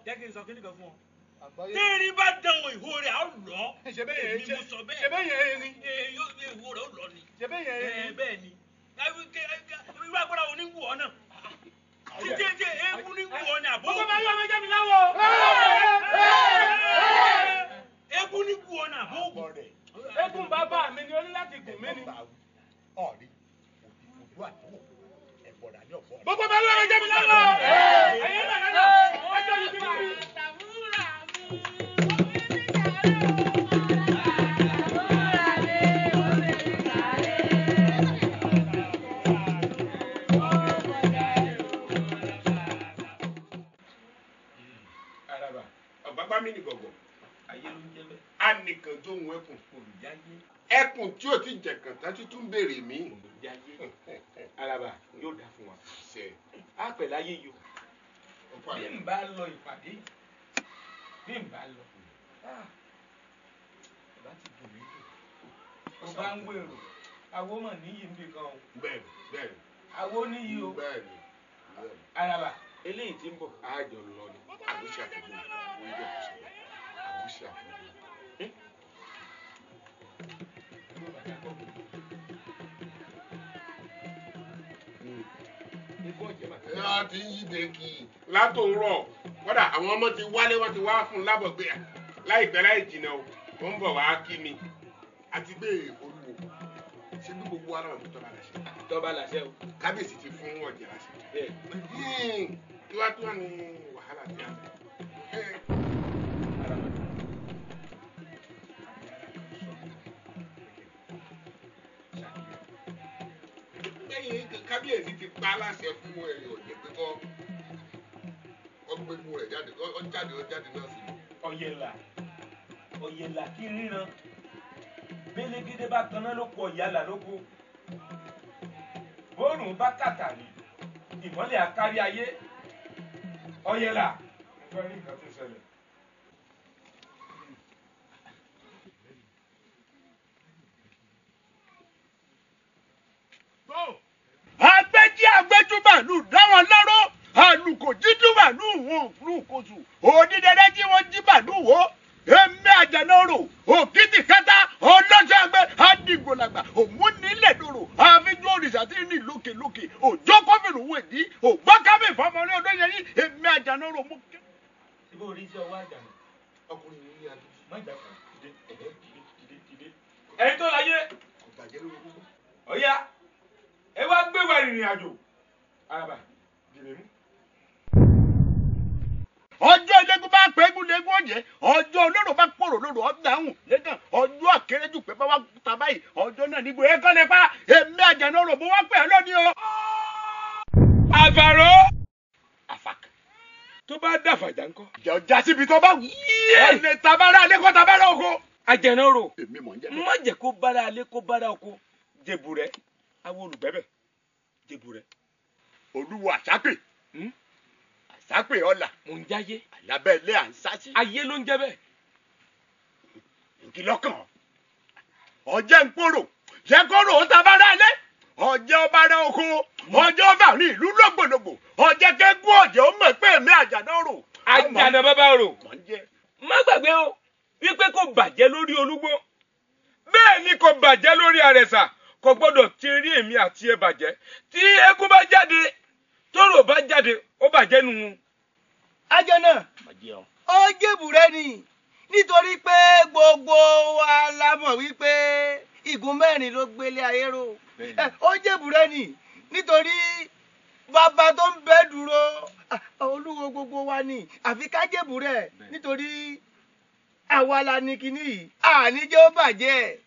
jẹ́ kí n sọ kíni kan fún ọ. Téèrè bá dán o ìhó rẹ̀ á lọ. Èmi mo sọ bẹ́ẹ̀. Ṣebí yẹn ni. Yóò ìhó rẹ̀ ó lọ ni. Ṣebí yẹn ni. Bẹ́ẹ̀ ni. Irú agbára wo ni wù ọ́ náà? Títí tí eégún ní wù ọ́ ni àbó. Gbogbo máa yọ ọmọ jẹ́ mi láwọ̀. Eégún ní wù ọ́ ni àbó. Eégún bàbá mi ni ó ní láti gùn mí ni. Ọ̀rí òdìbò àdúgbò ẹ̀bọ̀dà ní ọ̀fọ́. Gbogbo máa yọ ọmọ jẹ́ mi láwọ̀. Ẹ̀yin náà náà ẹjọ́ yìí ti mú mi. Ọ̀gbágbá mi ní gọ̀gọ̀. Anìkàn tó ń ẹkùn. Ẹkùn tí ò ti jẹ̀kàn tán tí tún béèrè mí. Araba yóò dá fún wa. Á pẹ̀lú ayé yìí o. Bí n bá lọ ìpàdé, bí n bá lọ, bá ti dùn mí dùn. Mo bá ń gbèrò, awo mọ̀ níyì ń bì kan o. Bẹ́ẹ̀ni, bẹ́ẹ̀ni. Awo níyì o. Bẹ́ẹ̀ni. Araba, eléyìí tí ń bọ̀. Àjọ lọ ni, àbúṣe àfọ̀gbọ́n, orí bẹ́ẹ̀ kò sọ bẹ́ẹ̀, àbúṣe àfọ̀gbọ́n. Ẹ ti ń yí dèkì látòórọ̀, kódà àwọn ọmọ ti wálé wọ́n ti wá fún un lábọ̀ gbé láìpẹ́ láì jìnnà o, ó ń bọ̀ wá kí mi. Àti gbé olúwo, ṣé bí gbogbo wa náà ló tọ́ba láṣẹ? Tọ́ba láṣẹ o. Kábíyèsí ti fún ọ̀jẹ̀ láṣẹ. Kí wá tó wà ní wàhálà tí a fẹ́. Lẹ́yìn kábíyèsí ti pa láṣẹ fún ẹ̀rìn ọ̀jẹ̀ pé kọ́ ọgbẹ́gun rẹ̀ jáde ọjáde ọjáde náà sí. Ọ̀yẹ̀là ọ̀yẹ̀là kí ríran bélégédé bá taná lóko ọ̀yàlà lóko bóòrùn bá kàtàrí ìmọ́lẹ̀ àkárí ayé ọ̀yẹ̀là mo fẹ́ rí nǹkan tó ṣẹlẹ̀. Agbẹ́jí agbẹ́túbàlù dáwọn lọ́rọ́ àlùkò jídúbàlù wọn lùkòsù òdìdẹrẹ́ jí wọ́n jíbàlù wò èmi àjànàrò òkìtì kẹta ọlọ́sàgbẹ́ adigunlagba òmùnílẹ̀dọ̀rọ̀ àfijọ́ òrìṣà tí ní lókèlókè òjò kọfìrù wèdí ògbọ́kábì fọmọlẹ́ ọdọ́yẹyí èmi àjànàrò mú. Ibo orí sí ọwọ́ àjànà. Ọkùnrin yìí ní agídí. Má jà kàn dìde dìde dìde dìde. Ẹ̀yin tó láyé. Kò bàjẹ́ lórí gbogbo. Ọ̀ya ẹ wá gbé wa ìrìn àjò. Araba dìde mú. Ọjọ́ ẹlẹ́gùn bá pẹ́gùn lẹ́gùn ọ̀jẹ́, ọjọ́ olóró bá pòrò lóró ọ̀dáhùn lẹ́gàn, ọjọ́ àkérèjù pé bá wá ta báyìí, ọjọ́ náà nígbò ẹ kọ́ nípa èmi àjànàrò mo wá pè é lónìí o. Àfàró. Àfàkà. Tó bá dàfàjà ńkọ́. Jọjá síbi tó bá wù. Ẹni tabara alẹ́ kọ́ tabara oko. Àjànàrò. Èmi mọ̀ ń jẹ́ bẹ́ẹ̀. Má jẹ́ kó bára alẹ́ kó bára oko. Jẹ̀bù rẹ̀, awo olùgbẹ́bẹ̀. Jẹ̀bù rẹ̀. Olúwo àṣàpè. Àṣàpè ọ̀la. Mò ń jáyé. Àlábẹ́ ilé à ń sásí. Ayé ló ń jẹ́ bẹ́ẹ̀. Nkì lọ́kàn. Ọjẹ́ ń pòrò. Jẹ́ kóró ó tabara alẹ́. Ọjẹ́ ọba rẹ oko. Ọjẹ́ ọba ní ìlú lọ́gbọ̀lọ́gbọ̀. Ọjẹ́ kẹ́gùn ọ̀jẹ̀ ó mọ̀ pé èmi àjànàrò. Àjànà bàbá rò. Mọ̀ ń jẹ́. Má gbàgbé o wípé kò bàjẹ́ lórí olúgbó bẹ́ẹ̀ ni kò bàjẹ́ lórí àrẹ̀sà, kò gbọ́dọ̀ ti rí èmi àti ẹ bàjẹ́. Tí eégún bá jáde, tóró bá jáde, ó bàjẹ́ nù. Àjànà ó jèbù rẹ ni nítorí pé gbogbo wa la mọ̀ wípé igun mẹ́rin ló gbélé ayé ró. Ó jèbù rẹ ni nítorí bàbá tó ń bẹ dúró olúwo gbogbo wa ni, àfi ká jèbù rẹ nítorí àwa la ní kinní yìí, àní jẹ́ ó bàjẹ́.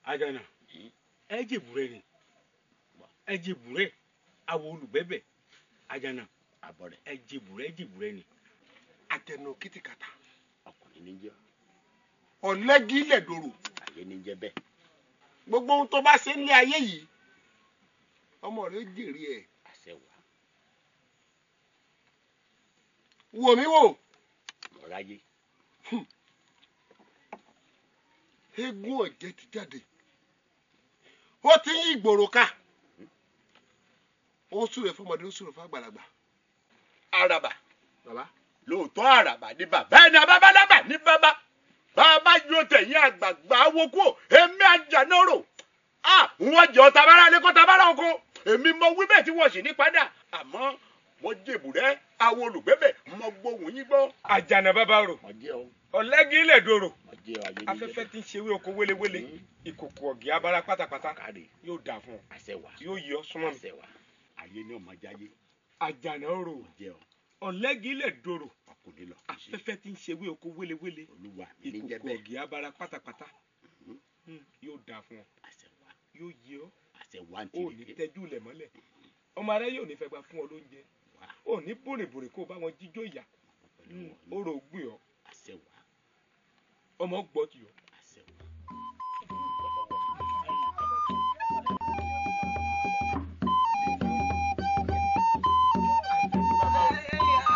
Àjànà ẹ jèbù rẹ ni, ẹ jèbù rẹ awo olùgbẹ́bẹ̀. Àjànà ẹ jèbù rẹ, jèbù rẹ ni. Àjànà kìtìkàtà. Ọkùnrin ní jẹ́. Ọ̀lẹ́gí lẹ̀dọ̀rọ̀. Ayé ní jẹ́ bẹ́ẹ̀. Gbogbo ohun tó bá ṣe nílé ayé yìí, ọmọ rẹ jèrè ẹ̀. Àṣẹ wà. Wò mí wò. Mọ̀ráyé. Eégún ọ̀jẹ̀ ti jáde. Ó ti ń yí ìgboro ká. Ó súre fọmọdé, ó súre fún àgbàlagbà. Àràbà. Bàbá. Lóòótọ́ àràbà ni bàbá ẹni abábálábà ní bàbá. Bàbá yóò tẹ̀yìn àgbààgbà wo kú èmi àjànàrò. Wọ́n jẹ́ ọ̀tàbára ní kọ́tàbára oko. Èmi mọ wí bẹ́ẹ̀ tí wọ́n sì ní padà. Àmọ́ wọ́n jèbù rẹ́ awo olùgbẹ́bẹ̀ mọ gbóhùn yín gbọ́. Àjànà bàbá rò. Ọ̀lẹ́gí ilẹ̀ dòrò. Afẹ́fẹ́ tí ń ṣe ewé oko wélewéle. Ìkòkò ọ̀gì abara pátápátá. Yóò dà fún ọ. Yóò yọ súnmọ́ mi. Ayé ni ọmọ jáyé. Àjànà rò. Ọ̀lẹ́gí ilẹ̀ dòrò. Afẹ́fẹ́ tí ń ṣe ewé oko wélewéle. Ìkòkò ọ̀gì abara pátápátá. Yóò dà fún ọ. Yóò yẹ ọ. O ní tẹ́jú ilẹ̀ mọ́lẹ̀. Ọmọ ará yóò ní fẹ́ gba fún ọ lóúnjẹ. O ní bòrèbòrè kó o bá wọn jíjó ìyà. Ó rò ó gbé ọ. Ọmọ gbọ́ tì ọ.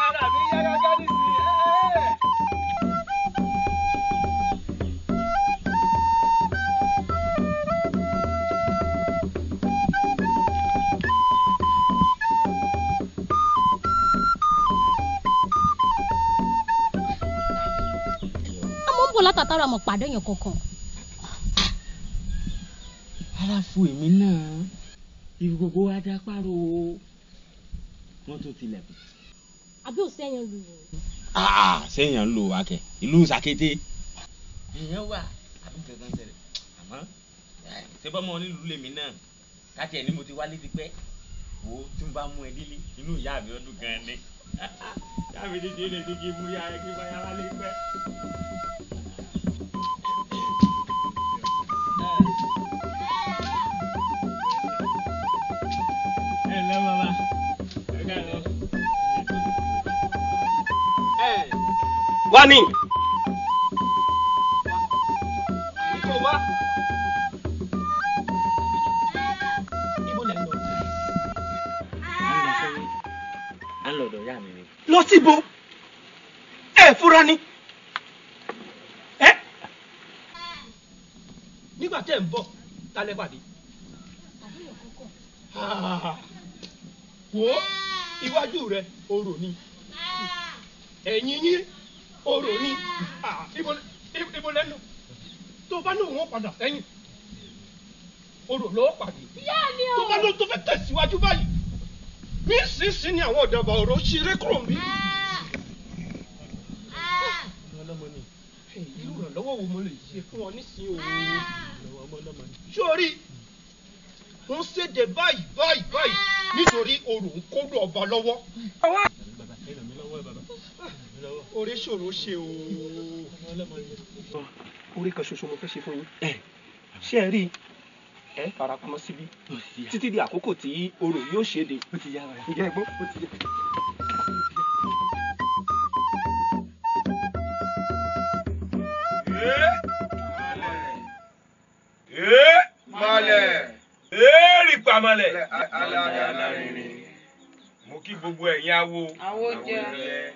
Ara mi yá gágá nísìnyí. Àmọ́ ń bọ̀ látàtàrà mọ̀ pàdé yẹn kankan. Ara fún èmi náà, ibi gbogbo wa dá pàrọ̀ wọ́n tún tilẹ̀kùn. Àbí ò sẹ́yìn lù ú. Sẹ́yìn ń lò wá kẹ̀ ìlú Sàkété. Èèyàn wà àbí kankan ṣẹlẹ̀, àmọ́ ṣé bọ́mọ onílùú lèmi náà káàtì ẹ̀ ní mo ti wálé ti pẹ́ wo tí n bá mú ẹ délé inú ìyá mi ọdún gan ni. Ìyá mi ní délé ní kí n mú ya ẹ kí n bá yá wálé pẹ́. Ẹ lọ bàbá. Ẹ ká lọ. Wá ní. Kò wá. Ibo lẹ ń lọ? À ń lọ ọ̀dọ̀ ìyá mi ni. Lọ síbo. Ẹ fura ni. Ẹ. Nígbà tẹ́ ń bọ̀, ta lẹ pàdé? Wo iwájú rẹ orò ni. Ẹ̀yìn yín orò ni. Ibo lẹ́nu. Tó bá ní òun padà sẹ́yìn, orò ló pàdé. Tó bá lóun tó fẹ́ tẹ̀síwájú báyìí, nísinsìnyí ni àwọn ọ̀dàbà ọ̀rọ̀ ṣeré kúrò níbí. Ọlọ́mọ ni irú ìrànlọ́wọ́ wo mo lè ṣe fún ọ nísìnyí o? Sórí ń ṣèdè báyìí báyìí báyìí nítorí orò ń kó ọba lọ́wọ́. Oore ṣòro ṣe o. Oore kan ṣoṣo mo fẹ́ ṣe fún yín. Ṣé ẹ rí ẹ farapamọ́ síbí títí di àkókò tí orò yóò ṣèdè. Ǹjẹ́ ẹ gbọ́? Malẹ̀. Èrì pàmọ́lẹ̀. Mo kí gbogbo ẹ̀yin awo. Awo jẹ́.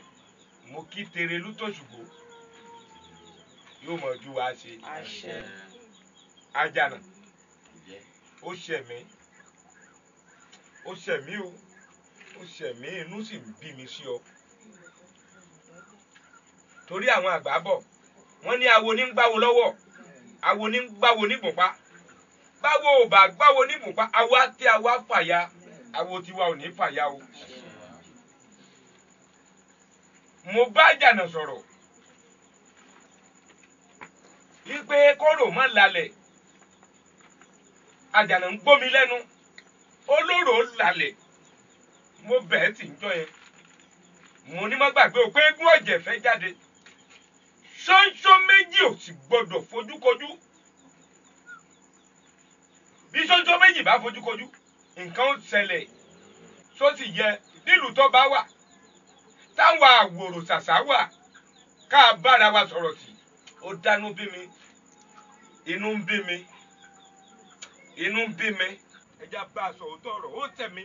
Mo kí Terelu tòṣùgbò. Yóò mọ̀ ju wa ṣe. Àṣẹ. Àjànà. Ó ṣẹ̀ mí. Ó ṣẹ̀ mí o. Ó ṣẹ̀ mí, inú sì ń bí mi sí ọ. Torí àwọn àgbà bọ̀, wọ́n ní awo ní ń gbáwo lọ́wọ́, awo ní ń gbáwo nígbùnpá. Báwo ò bá gbáwo nígbùnpá, awo á tẹ́ awo á fàya, awo tiwa ò ní fàya o. Mo bá Àjànà sọ̀rọ̀ wípé kóró má lalẹ̀. Àjànà ń gbómi lẹ́nu, olóró lalẹ̀. Mo bẹ̀ẹ́ tì ń jọ yẹn. Mo ní má gbàgbé o pé eégún ọ̀jẹ̀ fẹ́ jáde. Ṣóńṣó méjì ò sì gbọdọ̀ fojúkojú. Bí ṣóńṣó méjì bá fojúkojú, nǹkan ó ṣẹlẹ̀. Só sì yẹ nílùú tó bá wà, táwọn àwòrò ṣàṣà wà, ká bára wa sọ̀rọ̀ sí. Ó dánú bí mi, inú ń bí mi, inú ń bí mi. Ẹja bá a sọ òótọ́ ọ̀rọ̀, ó tẹ̀ mí.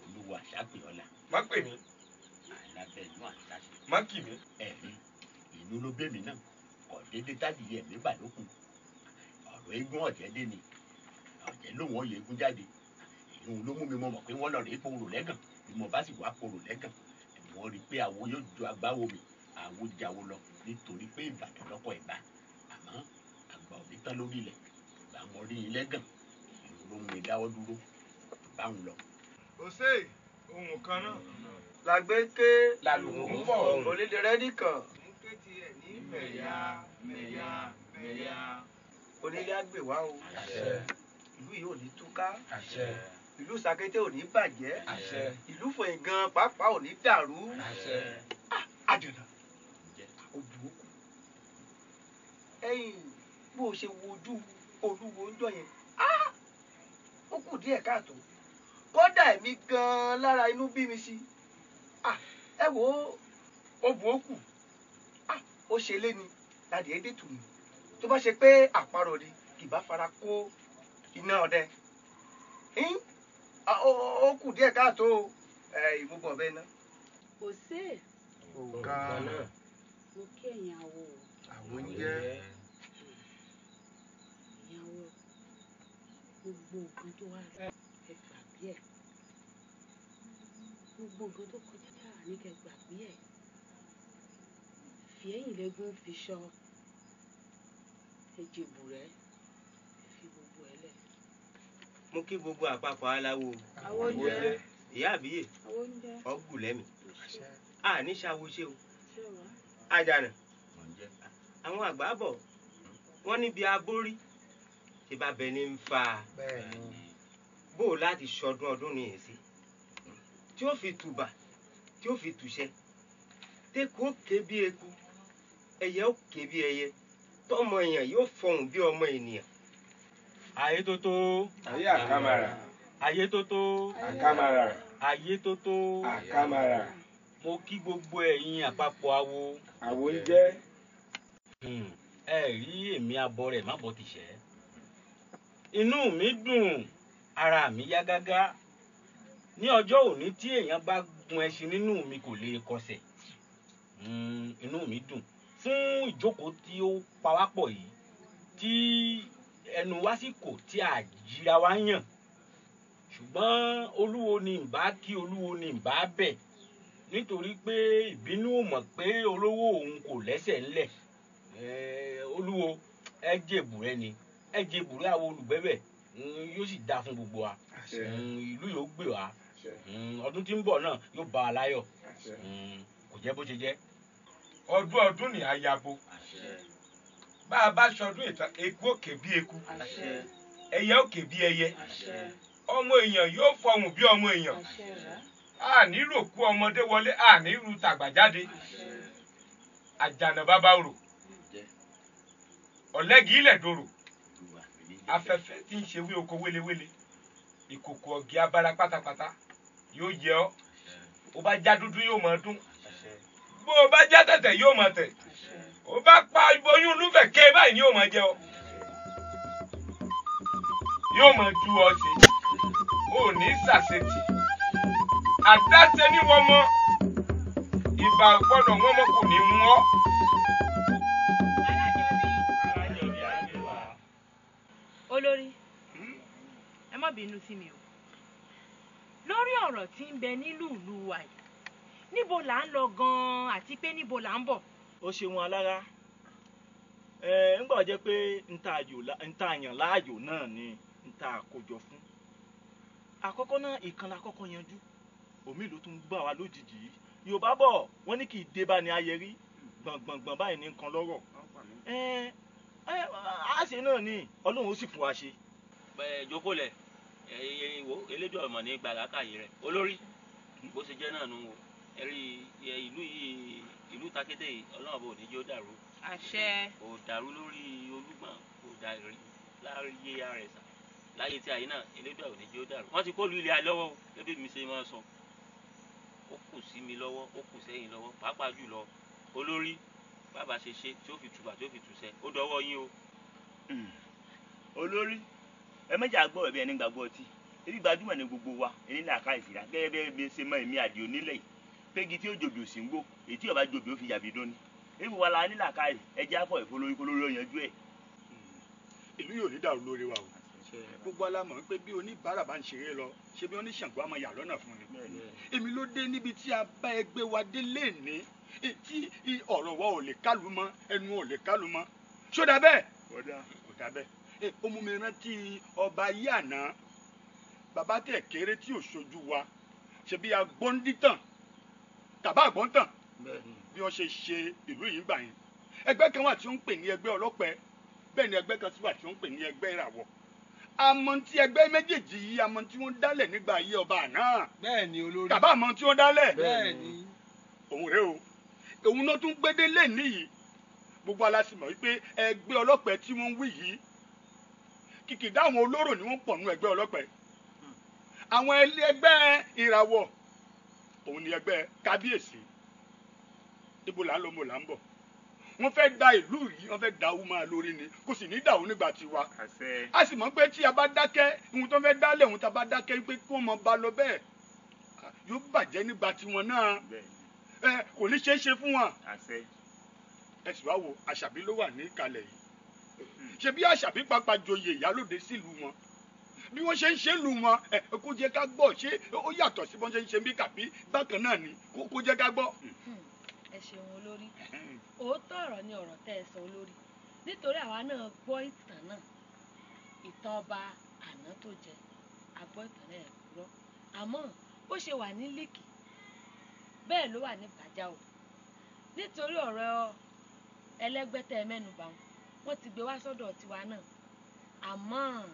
Olúwa ṣàpè ọ̀la. Má pè mí. Alábẹ́nu àṣàṣe. Má kì mí. Ẹ̀mí inú ló bẹ́ mi náà, kò déédéé tádìyẹ mi bà lókun. Ọ̀rọ̀ eégún ọ̀jẹ̀ dé ni, ọ̀jẹ̀ lòun ọ̀yẹ̀ eégún jáde. Ìhun ló mú mi mọ̀ pé wọ́n lọ rèé porò lẹ́gàn. Bí mo bá sì wá porò lẹ́gàn, wọ́n rí i pé àwo yóò ju agbáwo mi, àwo jáwo lọ nítorí pé Ìbàdàn lọ́kọ̀ ẹ̀ bá. Àmọ́ àgbà ò ní tán lórí ilẹ̀, ìgbà mo rí i lẹ́gàn, ìhun ló mú mi dáwọ́ dúró, bá ń lọ. Òsè. Ohun kan náà. Làgbé ké. Làlùkò ń fọ̀. Onídẹrẹ́ nìkan. Mú kétí ẹ̀ ní mẹ̀yà mẹ̀yà mẹ̀yà. Onílé á gbè wá o. Ìlú yìí ò ní túká. Àṣẹ. Ìlú Sàkété ò ní bàjẹ́. Àṣẹ. Ìlú Fòyìn gan pàápàá ò ní dàrú. Àṣẹ. Àjànà. Òbúrúkú. Ẹ̀yin bó o ṣe wojú olúwo ń jọ yẹn. Ó kù díẹ̀ káàtó. Kódà èmi gan-an lára inú bí mi sí. Ẹ wo ó bu ó kù. Ó ṣe lé ni láti èdè tù mí. Tó bá ṣe pé àparò ni kì bá fara kó iná ọdẹ. Ó kù díẹ̀ káàtó ìmúbọ̀ bẹ́ẹ̀ ná. Kò sí. Òǹkà náà. Mo kí ẹ̀yin awo o. Àwọn oúnjẹ. Ẹ̀yin awo, gbogbo nǹkan tó wà ẹ gbàgbé ẹ̀. Gbogbo nǹkan tó kọjá ní kẹ́ gbàgbé ẹ̀. Fi ẹ̀yìn lẹ́gùn fi ṣọ́. Ẹ jèbù rẹ̀, ẹ fi gbogbo ẹ lẹ̀. Mo kí gbogbo àpapọ̀ aláwo. Àwọn oúnjẹ. Ìyá àbíyè. Àwọn oúnjẹ. Ọ̀gùn lẹ́mí. A ní ṣàwo ṣe o. Àjànà. Àwọn àgbà bọ̀, wọ́n níbi abórí. Ṣé bá bẹ ní ń fa? Bó o láti ṣọdún ọdún ni èsì. Tí ó fi tùbà, tí ó fi tùṣẹ. Téku ó ké bí eku, ẹyẹ ó ké bí ẹyẹ. Tọ́mọ èèyàn yóò fọhùn bí ọmọ ènìyàn. Ayé tó tó. Ayé àkàmàrà. Ayé tó tó. Àkàmàrà. Ayé tó tó. Àkàmàrà. Mo kí gbogbo ẹ̀yin àpapọ̀ awo. Àwo ń jẹ́. Ẹ rí èmi abọ rẹ̀ má bọ̀ tìṣẹ́. Inú mi dùn, ara mi yá gágá. Ní ọjọ́ òní tí èèyàn bá gun ẹṣin nínú mi kò lè kọsẹ̀. Inú mi dùn fún ìjókòó tí ó pawápọ̀ yìí tí ẹnu wá sí kò tí a jíra wá yàn. Ṣùgbọ́n olúwo ni ń bá kí, olúwo ni ń bá bẹ̀, nítorí pé ìbínú ò mọ̀ pé olówó òun kò lẹ́sẹ̀ ńlẹ̀. Olúwo ẹ jèbù rẹ ni, ẹ jèbù rẹ àwọn olùgbẹ́bẹ̀, yóò sì dáa fún gbogbo wa. Ìlú yóò gbè wá, ọdún tí ń bọ̀ náà yóò bá wa láyọ̀. Kò jẹ́ bó ṣe jẹ́. Ọdún ọdún ni àyàbò. Bá a bá ṣọdún ìtàn, eku òkè bí eku, ẹyẹ òkè bí ẹyẹ, ọmọ èèyàn yóò fọhùn bí ọmọ èèyàn. A ní ròkú ọmọdé wọlé, a ní ru tàgbà jáde. Àjànà bàbá orò, ọ̀lẹ́gì ilẹ̀ dòrò, afẹ́fẹ́ tí ń ṣe wí oko wélewéle, ìkòkò ọ̀gì abara pátápátá yóò yẹ ọ́. Ó bá já dúdú yóò máa dún, bó o bá já tẹ̀tẹ̀ yóò máa tẹ̀, ó bá pa oyún olúfẹ̀ ké báyìí ni yóò máa jẹ ọ́, yóò máa ju ọ ṣe, ò ní ṣàṣetì. Àdáṣe ní wọ́n mọ́, ìbà gbọ́dọ̀ wọ́n mọ́ kò ní mú ọ́. Olórí, ẹ má bínú sí mi o, lórí ọ̀rọ̀ tí ń bẹ nílùú ìlú wa yìí, níbo là ń lọ gan-an àti pé níbo là ń bọ̀? Ó ṣeun alára. Ẹ ń gbọ́ jẹ́ pé ń ta àyàn láàyò náà ni ń ta àkójọ fún. Àkọ́kọ́ náà, ìkan la kọ́kọ́ yanjú, òmí ló tún gbà wá lójijì yìí. Yorùbá bọ̀ wọ́n ní kì í dé bá ní ayẹrí, gbọ̀ngbọ̀ngbọ̀n báyìí ní nǹkan lọ́rọ̀. Ẹ ẹ á ṣe náà ni Ọlọ́run ó sì fún wa ṣe. Ẹ jókòó lẹ, ẹ wo elédùn ọmọ ní gbàlákàyè rẹ olórí, bó ṣe jẹ́ náà nù wò. Ẹ rí ìlú yìí, ìlú takété yìí, Ọlọ́run bò ní jẹ́ ó dàrú. Àṣẹ. Kò dàrú lórí Olúgbọ̀n, kò dàrú láyé Àrẹ̀sà, láyé tí àyè náà elédùn ò ní jẹ́ ó dàrú. Wọ́n ti kó lu ilé alọ́wọ́ o, gẹ́gẹ́ bí mi ṣe máa sọ, ó kù sí mi lọ́wọ́, ó kù sẹ́yìn lọ́wọ́, pàápàá jùlọ olórí, bàbá ṣe ṣe tí ó fi tùbà tí ó fi tùsẹ̀, ó dọwọ́ yín o. Olórí, ẹ mẹ́jà gbọ́ ẹ̀bí ẹni gbàgbọ́ ọtí, ebi gbajúmọ̀ ní gbogbo wa ẹni là ká ìsìlá gẹ́gẹ́ bí ṣe mọ èmi àdìo nílẹ̀ yìí, pégi tí ó jòbì òsì ń gbó, èyí tí ọba jòbì ó fi yàbí dún ni, ebi wa la nílà ká ẹjẹ́ àfọ̀ ìfọlórí kólórí ọ̀yanjú ẹ̀. Ìlú yóò ní dàrú lórí wa o. Gbogbo alamọ̀ pé bí oníbàárà bá ń ṣeré lọ, ṣe bí oníṣàngó á máa yà lọ́nà fún ni. Èmi ló dé níbi tí a bá ẹgbẹ́ wa dé léèní tí ọ̀rọ̀ wa ò lè kálu mọ́, ẹnu ò lè kálu mọ́. Ṣó dà bẹ́ẹ̀? Kò dà bẹ́ẹ̀. Ó mú mi rántí ọba ayé àná, bàbá tẹ̀ kéré tí ò ṣojú wa, ṣe bí agbóńdítàn tàbá àgbọ̀ntàn bí wọ́n ṣe ṣe ìlú yìí gbà yẹn. Ẹgbẹ́ kan wà tí ó ń pè ní ẹgbẹ́ ọlọ́pẹ, bẹ́ẹ̀ ni ẹgbẹ́ kan sì wà tí ó ń pè ní ẹgbẹ́ ìràwọ̀. Àmọ́ tí ẹgbẹ́ méjèèjì yìí, àmọ́ tí wọ́n dálẹ̀ nígbà ayé ọba àná. Bẹ́ẹ̀ni olórí. Tàbá àmọ́ tí wọ́n dálẹ̀. Bẹ́ẹ̀ni. Òun rèé o, òun náà tún gbédé lẹ́ẹ̀ni yìí. Gbogbo aláṣìmọ̀ wípé ẹgbẹ́ ọlọ́pẹ tí wọ́n ń wí yìí, kìkìdá àwọn olóró ni wọ́n pọ̀ nínú ẹgbẹ́ ọlọ́pẹ. Àwọn ẹgbẹ́ ìràwọ̀ òun ni ẹgbẹ́ kábíyèsí. Ibo là ń lọ, mo là ń bọ̀. Wọ́n fẹ́ da ìlú yìí, wọ́n fẹ́ da owó máa lórí ni, kò sì ní dàrú nígbà tiwa. A sì mọ̀ pé tí a bá dákẹ́, ohun tó fẹ́ dálẹ̀, ohun tá a bá dákẹ́ pé kí wọ́n mọ ba lọ bẹ́ẹ̀, yóò bàjẹ́ nígbà tiwọn náà. Ẹ kò ní ṣeé ṣe fún wọn. Ẹ sì wá wo Àṣàbí ló wà ní ìkàlẹ̀ yìí. Ṣe bí Àṣàbí pàápàá joyè ìyálóde sílùú wọn, bí wọ́n ṣe ń ṣe lù wọn, ẹ kó jẹ́ ká gbọ́, ṣé ó yàtọ̀ sí bọ́n ṣe ń ṣe bí kàbí bákan náà ni, kó jẹ́ ká gbọ́. Ẹ ṣeun olórí, òótọ́ ọ̀rọ̀ ni ọ̀rọ̀ tẹ́ ẹ sọ olórí, nítorí àwa náà gbọ́ ìtàn náà, ìtàn ọba àná tó jẹ, a gbọ́ ìtàn náà kúrọ́, àmọ́ bó ṣe wà ní Líkì bẹ́ẹ̀ ló wà ní Bàjá o, nítorí ọ̀rọ̀ ẹlẹ́gbẹ́ tẹ́ ẹ mẹ́nubà wọ́n ti gbé wá sọ́dọ̀ tiwa náà, àmọ́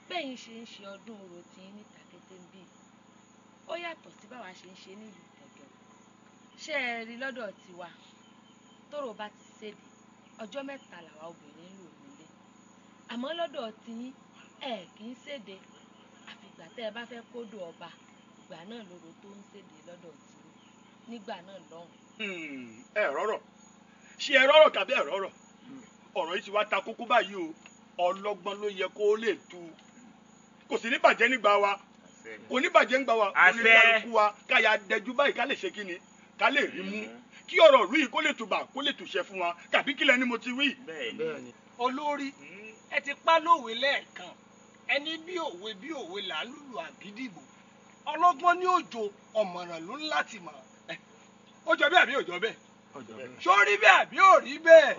bẹ́yìn ṣe ń ṣe ọdún orò tí ní Tàkété ń bì ó yàtọ̀ sí báwa ṣe ń ṣe nílùú Tẹ̀gẹ̀. Ṣé ẹ rí lọ́dọ̀ tiwa, tóró bá ti séde ọjọ́ mẹ́ta làwa obìnrin ń lò nílé, àmọ́ lọ́dọ̀ tiyín Ẹ kì í ṣèdè àfìgbà tẹ́ ẹ bá fẹ́ kódò ọba, ìgbà náà lóró tó ń ṣèdè lọ́dọ̀ tí nígbà náà lọ́hùn. Ẹ rọrọ ṣé ẹ rọrọ tàbí ẹ rọrọ, ọ̀rọ̀ yìí ti wá ta kókó báyìí o. Ọlọ́gbọ́n ló yẹ kó lè tu, kò sì ní bàjẹ́ nígbà wa, kò ní bàjẹ́ nígbà wa. Oníkálukú wa káyà dẹjú báyìí ká lè ṣe kí ni, ká lè rí mú, kí ọ̀rọ̀ ìlú yìí kó lè tùbà, kó lè tùṣẹ fún wa, tàbí kílẹ̀ ni mo ti wí. Olórí, ẹ ti pa lówe lẹ́ẹ̀kan, ẹni bí òwe bí òwe là ń lùlù àgídìgbò. Ọlọ́gbọ́n ní òjò, ọ̀mọ̀ràn ló ń láti mọ̀. Ó jọ bẹ́ẹ̀ àbí ò jọ bẹ́ẹ̀? Ṣó rí bẹ́ẹ̀ àbí ò rí bẹ́ẹ̀?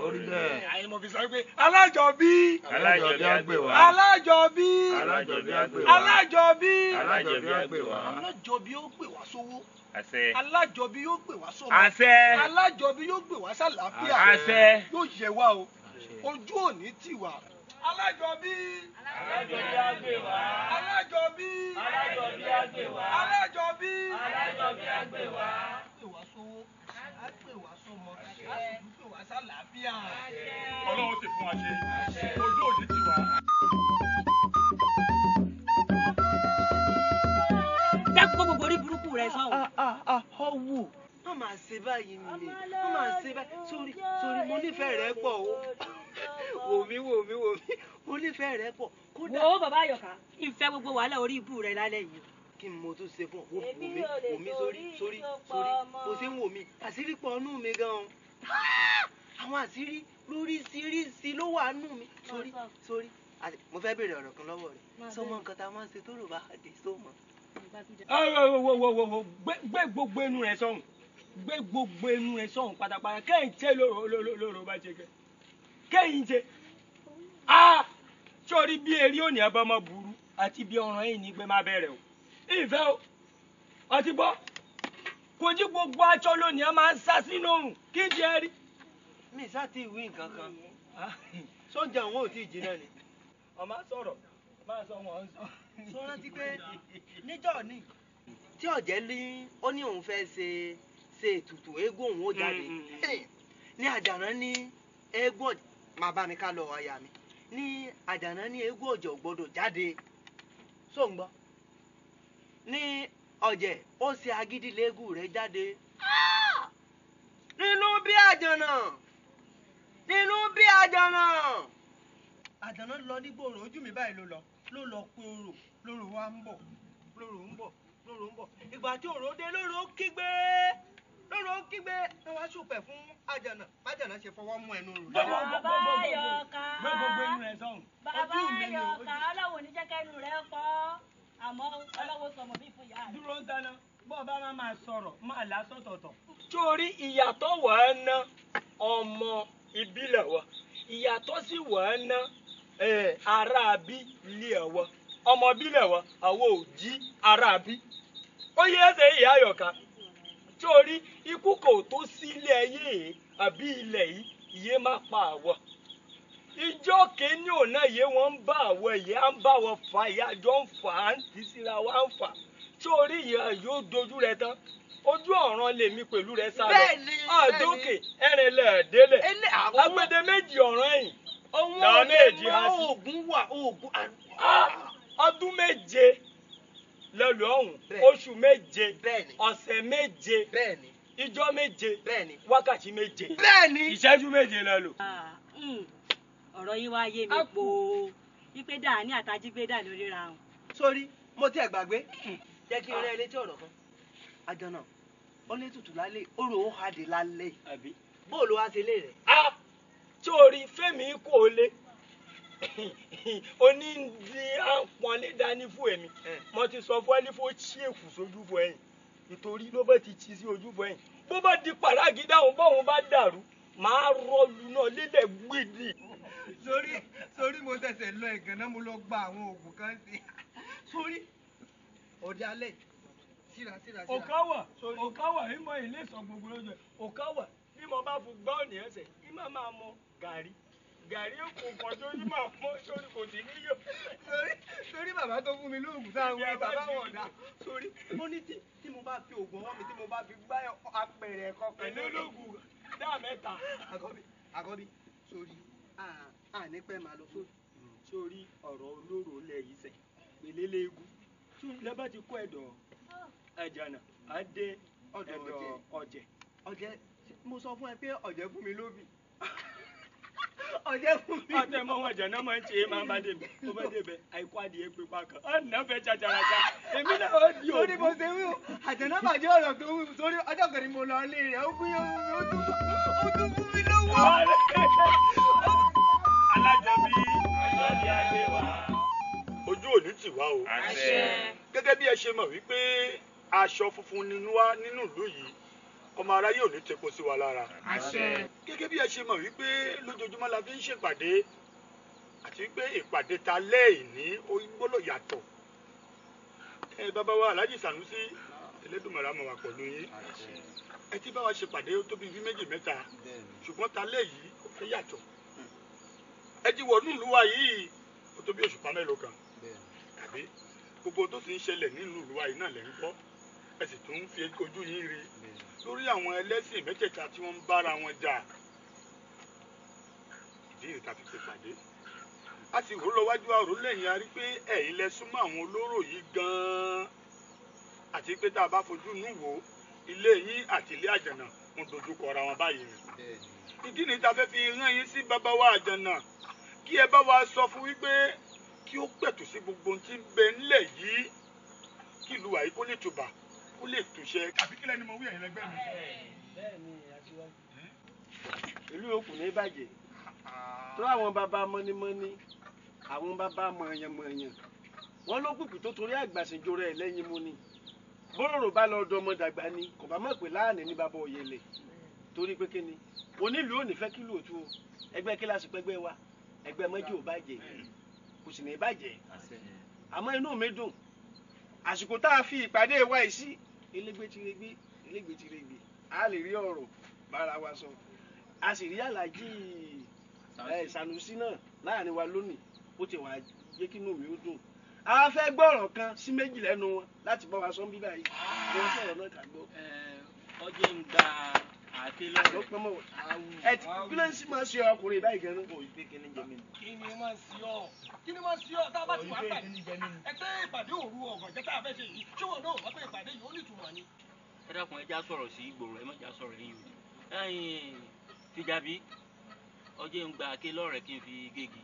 Àyè mo fi sọ pé alájọbí, alájọbí á gbè wá, alájọbí, alájọbí á gbè wá, alájọbí, alájọbí á gbè wá, alájọbí ó gbè wá sówó, Àṣẹ. alájọbí yóò gbè wá sọ́mọ, Àṣẹ. alájọbí yóò gbè wá sálàáfíà, Àṣẹ. yóò yẹ wá o, ojú òní tì wá. Alájọbí, alájọbí á gbè wá, alájọbí, alájọbí á gbè wá, alájọbí, alájọbí á gbè wá. Á gbè wá sówó, á gbè wá sọ́mọ, á sì tún gbè wá sálàáfíà. Ọlọ́run sì fún wa ṣe, ojú òní tì wá. Dákun, kó gbogbo orí burúkú rẹ sọ̀hún. Ọwọ́ má máa ṣe báyìí nìyẹn, má máa ṣe báyìí. Sórí sórí, mo nífẹ̀ẹ́ rẹ pọ̀ o. Wò mí wò mí wò mí, mo nífẹ̀ẹ́ rẹ pọ̀. Kódà. Wo bàbá Àyọ̀ká, ìfẹ́ gbogbo wàhálà orí ibú rẹ lálẹ́ yìí. Kí ni mo tún ṣe fún ọ? Wò mí wò mí, sórí sórí sórí, bó ṣe ń wò mí, àṣírí pọ̀ nù mí gan-an. Àwọn àṣírí lóríṣiríṣi ló wà nù mí. Sórí sórí, mo fẹ́ béèrè ọ̀rọ̀ kan lọ́wọ́ rẹ̀. Sọmọ nǹkan tá a máa ń ṣe tó rò bá dé sómọ. Wo gbé gbogbo ẹnu rẹ sọhùn, gbé gbogbo ẹnu rẹ sọhùn pátápátá. Kẹ́hìn tẹ lóró bá ṣe kẹ kẹ́hìn tẹ a sórí bí eré òní abọ́mọ burú àti bí ọ̀ràn yìí ní gbé má bẹ̀rẹ̀ o. Ìfẹ́ o, ọtí gbọ́ kò jí gbogbo aṣọ lónìí a máa ń sá sínú òrùn kí n jẹ rí. Mi sá ti wí nǹkan kan, sóúnjẹ òun ò tí ì jiná ni. Ọmọ sọ̀rọ̀ máa sọ wọn sọ. Sọ rántí pé níjọ́ ní tí ọ̀jẹ̀ ní ó ní òun fẹ́ ṣe ṣe ètùtù eégún òun ó jáde ní àjànà ní eégún ọ̀jẹ̀ máa bá mi ká lọ aya mi ní àjànà ní eégún ọ̀jẹ̀ ò gbọ́dọ̀ jáde. Só ń gbọ́ ní ọ̀jẹ̀ ó ṣe agídí léégún rẹ̀ jáde nínú bí àjànà, nínú bí àjànà. Àjànà lọ nígboro, ojú mi báyìí ló lọ, ló lọ pé orò lóró wa ń bọ̀, lóró ń bọ̀, lóró ń bọ̀. Ìgbà tí òró dé, lóró kígbe, lóró kígbe, wọn wá ṣùpẹ̀ fún àjànà, bájànà ṣe fọwọ́ mú ẹnu rò. Bàbá Àyọ̀ká, gbé gbogbo ẹnu rẹ sọ̀hún. Bàbá Àyọ̀ká, ọlọ́wọ́ ò ní jẹ́ kẹ́nu rẹ pọ̀, àmọ́ ọlọ́wọ́ sọmọ bí fún ìyá rẹ. Dúró ń dáná, bọ́ọ̀ bá máa sọ̀rọ̀ máa là sọ̀tọ̀tọ̀. Sórí ìyàtọ̀ wà á ná ọmọ ìbílẹ̀ wa, ìyàtọ̀ sì wà á ná ará bí ilé wa, ọmọ bílẹ̀ wa, àwọn ò jí ará bí. Ó yẹ ẹsẹ̀ ìyá Àyọ̀ká, sórí ikú kò tó sílé ayé yìí àbí ilẹ̀ yìí, ìyé má pa àwọ̀. Ìjọ kìíní òná yìí wọ́n ń bá àwọ̀ yìí, à ń bá wọn fà, ìyá àjọ ń fà á, ń tì síra wa ń fà. Sórí ìyá yóò dojú rẹ tán, ojú ọ̀ràn lèmi pẹ̀lú rẹ sá lọ. Àdókè ẹ̀rìn lẹ̀ délẹ̀, agbede méjì ọ̀ràn yìí. Òun Làwọn ò lè méjì mọ há sí. oògùn wà oògùn. Ọdún 7 lẹ́lu ọ̀hún, oṣù 7, ọ̀sẹ̀ 7, ìjọ 7, wákàtí 7, ìṣẹ́jú 7 lẹ́lu. Ọ̀rọ̀ yín wá yé mi po wípé dáa ní àtàjígbé dà lórí ra wọn. Sórí mo tiẹ̀ gbàgbé, jẹ́ kí n rẹ́ létí ọ̀rọ̀ kan. Àjànà ó lé tutù lálẹ́, orò ó hadè lálẹ́. Bóòlù wá ṣe lé rẹ̀. Sórí fẹ́mi kò le onídìí àpọ́nlé dání fún èmi, mo ti sọ fún ẹni fún ṣí èkù sójú fún ẹ̀yìn, nítorí ló bá ti ṣí sí ojú fún ẹ̀yìn, bó bá di pàràgídá òun bóun bá dàrú máa rọlù náà lélẹ̀ gbìdì. Sórí sórí, mo ṣẹ̀ṣẹ̀ lọ ìgànná, mo lọ gba àwọn oògùn kan sí. Sórí ọ̀dẹ alẹ́ síra síra síra. Òkà wà, òkà wà, ìmọ̀ ilé sọ gbogbo lójú ẹ̀, òkà wà bí mo bá fún gbọ́ òní ẹsẹ̀ kí má máa mọ gàrí gàrí kò pọ̀ tó yí máa mọ sórí kò sí níyọ̀. Sórí sórí, bàbá tó fún mi lóògùn sáà wí bàbá wọn dá. Sórí mo ní tí mo bá fi oògùn ọwọ́ mi tí mo bá fi gbá apẹ̀rẹ̀ kọkàn. Èlé ológun dá mẹ́ta. Àkọ́bí àkọ́bí, sórí à ní pẹ́ máa lọ sórí. Sórí ọ̀rọ̀ olóró lẹ̀ yìí sẹ̀ gbèlélẹ́gùn tí lẹ́bàá ti kó ẹ̀dọ̀ Àjànà á dé ẹ̀dọ̀ ọ̀jẹ̀. Ọ̀jẹ̀, mo sọ fún ẹ pé ọ̀jẹ̀ fún mi lóbì. Ọ̀jẹ̀ fún mi. Ọ̀tẹ̀ mọ́ wọn àjànà máa ń ṣe é máa ń bá dé mi ó bá dé bẹ àìkú adìyẹ pé pa kan ọ̀nà fẹ́ jàjàràjà èmi náà ó di òkú. Sórí bó ṣe wí o, Àjànà bàjẹ́ ọ̀rọ̀ tó wí sórí ọjọ́ kan ni mo lọ ilé rẹ̀ ó fún ó tún fún mi lówó. Alájọbí àjọbí àgbè wá. Ojú òní tì wá o. Gẹ́gẹ́ bí ẹ ṣe mọ̀ wípé aṣọ funfun nínú wa nínú ìlú yìí, ọmọ aráyé ò ní tepo sí wa lára. Gẹ́gẹ́ bí ẹ ṣe mọ̀ wípé lójoojúmọ́ la fi ń ṣèpàdé àti wípé ìpàdé ta lẹ́ẹ̀ní ó gbọ́dọ̀ yàtọ̀. Ẹ bàbá wa Alhaji Sanusi, Elédùmarè á máa wà pẹ̀lú yín. Ẹ ti bá wa ṣèpàdé ó tó bí méjì mẹ́ta, ṣùgbọ́n ta lẹ́yìí ó fẹ́ yàtọ̀. Ẹ ti wọnú ìlú wa yìí ó tó bí òṣùpá mélòó kan, tàbí gbogbo tó sì ń ṣẹlẹ̀ nínú ìlú wa yìí náà lẹ́ ń gbọ́. Ẹ sì tún ń fi ojú yín rí lórí àwọn ẹlẹ́sìn mẹ́tẹ̀ẹ̀ta tí wọ́n ń bára wọn jà. Ìdí ìrìn ta fi ṣe pàdé, a sì rò lọ wájú àrò lẹ́yìn, a rí pé ẹ̀yin lẹ súnmọ́ àwọn olóró yìí gan-an, àti pé tá a bá fojú inú wò, ilé yín àti ilé Àjànà ń dojú kọ ara wọn báyìí ni. Ìdí ni ta fẹ́ fi rán yín sí bàbá wa Àjànà, kí ẹ bá wa sọ fún wípé kí ó pẹ̀tù sí gbogbo ohun tí ń bẹ ńlẹ̀ yìí, kí ìlú wa yìí kó lè tùbà, kó lè túṣẹ. Àbí kílẹ̀ ni mo wí, ẹ̀yin lẹ́gbẹ́ mi. Bẹ́ẹ̀ni aṣíwájú. Ìlú òkú ní bàjẹ́ tó àwọn bàbá mọ́nímọ́ní, àwọn bàbá mọ̀ọ̀yàn-mọ̀ọ̀yàn wọn ló kùkù tó torí àgbàsìnjò rẹ̀ lẹ́yìn mú ni. Bóròrò bá lọ dọmọ dàgbà ni kò bá mọ̀ pé láàánú ní bàbá òyẹlẹ̀, torí pé kíni onílùú ò ní fẹ́ kílù òtún o. Ẹgbẹ́ kíláàsì pẹ́gbẹ́ wa ẹgbẹ́ mọ́jú ò bàjẹ́, kò sì ní bàjẹ́. Àmọ́ inú mi dùn àsìkò tá a fi ìpàdé wa yìí sí, elégbé ti regbé, elégbé ti regbé, a lè rí ọ̀rọ̀ bára wa sọ, a sì rí Àlàjì Sanusi náà láàrin wa lónìí, ó ti wà jẹ́ kí inú mi ó dùn. A fẹ́ gbọ́ ọ̀rọ̀ kan sí méjì lẹ́nu wọn láti bá wa sọ bí báyìí, wọ́n sọ̀rọ̀ náà kà gbọ́. Ọjọ́ ń gba àáké lọ́rẹ̀. Ẹ ti kí ló ń sì máa ṣe ọkùnrin báyìí gan-an. Kí ni máa ṣe ọ? Kí ni máa ṣe ọ? Tá a bá ti wà pàdé ẹ pé ìpàdé òru ọ̀gànjọ́ tá a fẹ́ ṣe yìí, ṣé wọn náà wọ́n pé ìpàdé yìí ó ní ìtumọ̀ ni. Ẹ dákun, ẹ já sọ̀rọ̀ sí ìgboro, ẹ má já sọ̀rọ̀ yín o. Ẹ̀yin Fìjàbí, ọjọ́ ń gba àáké lọ́rẹ̀ kí n fi gégi.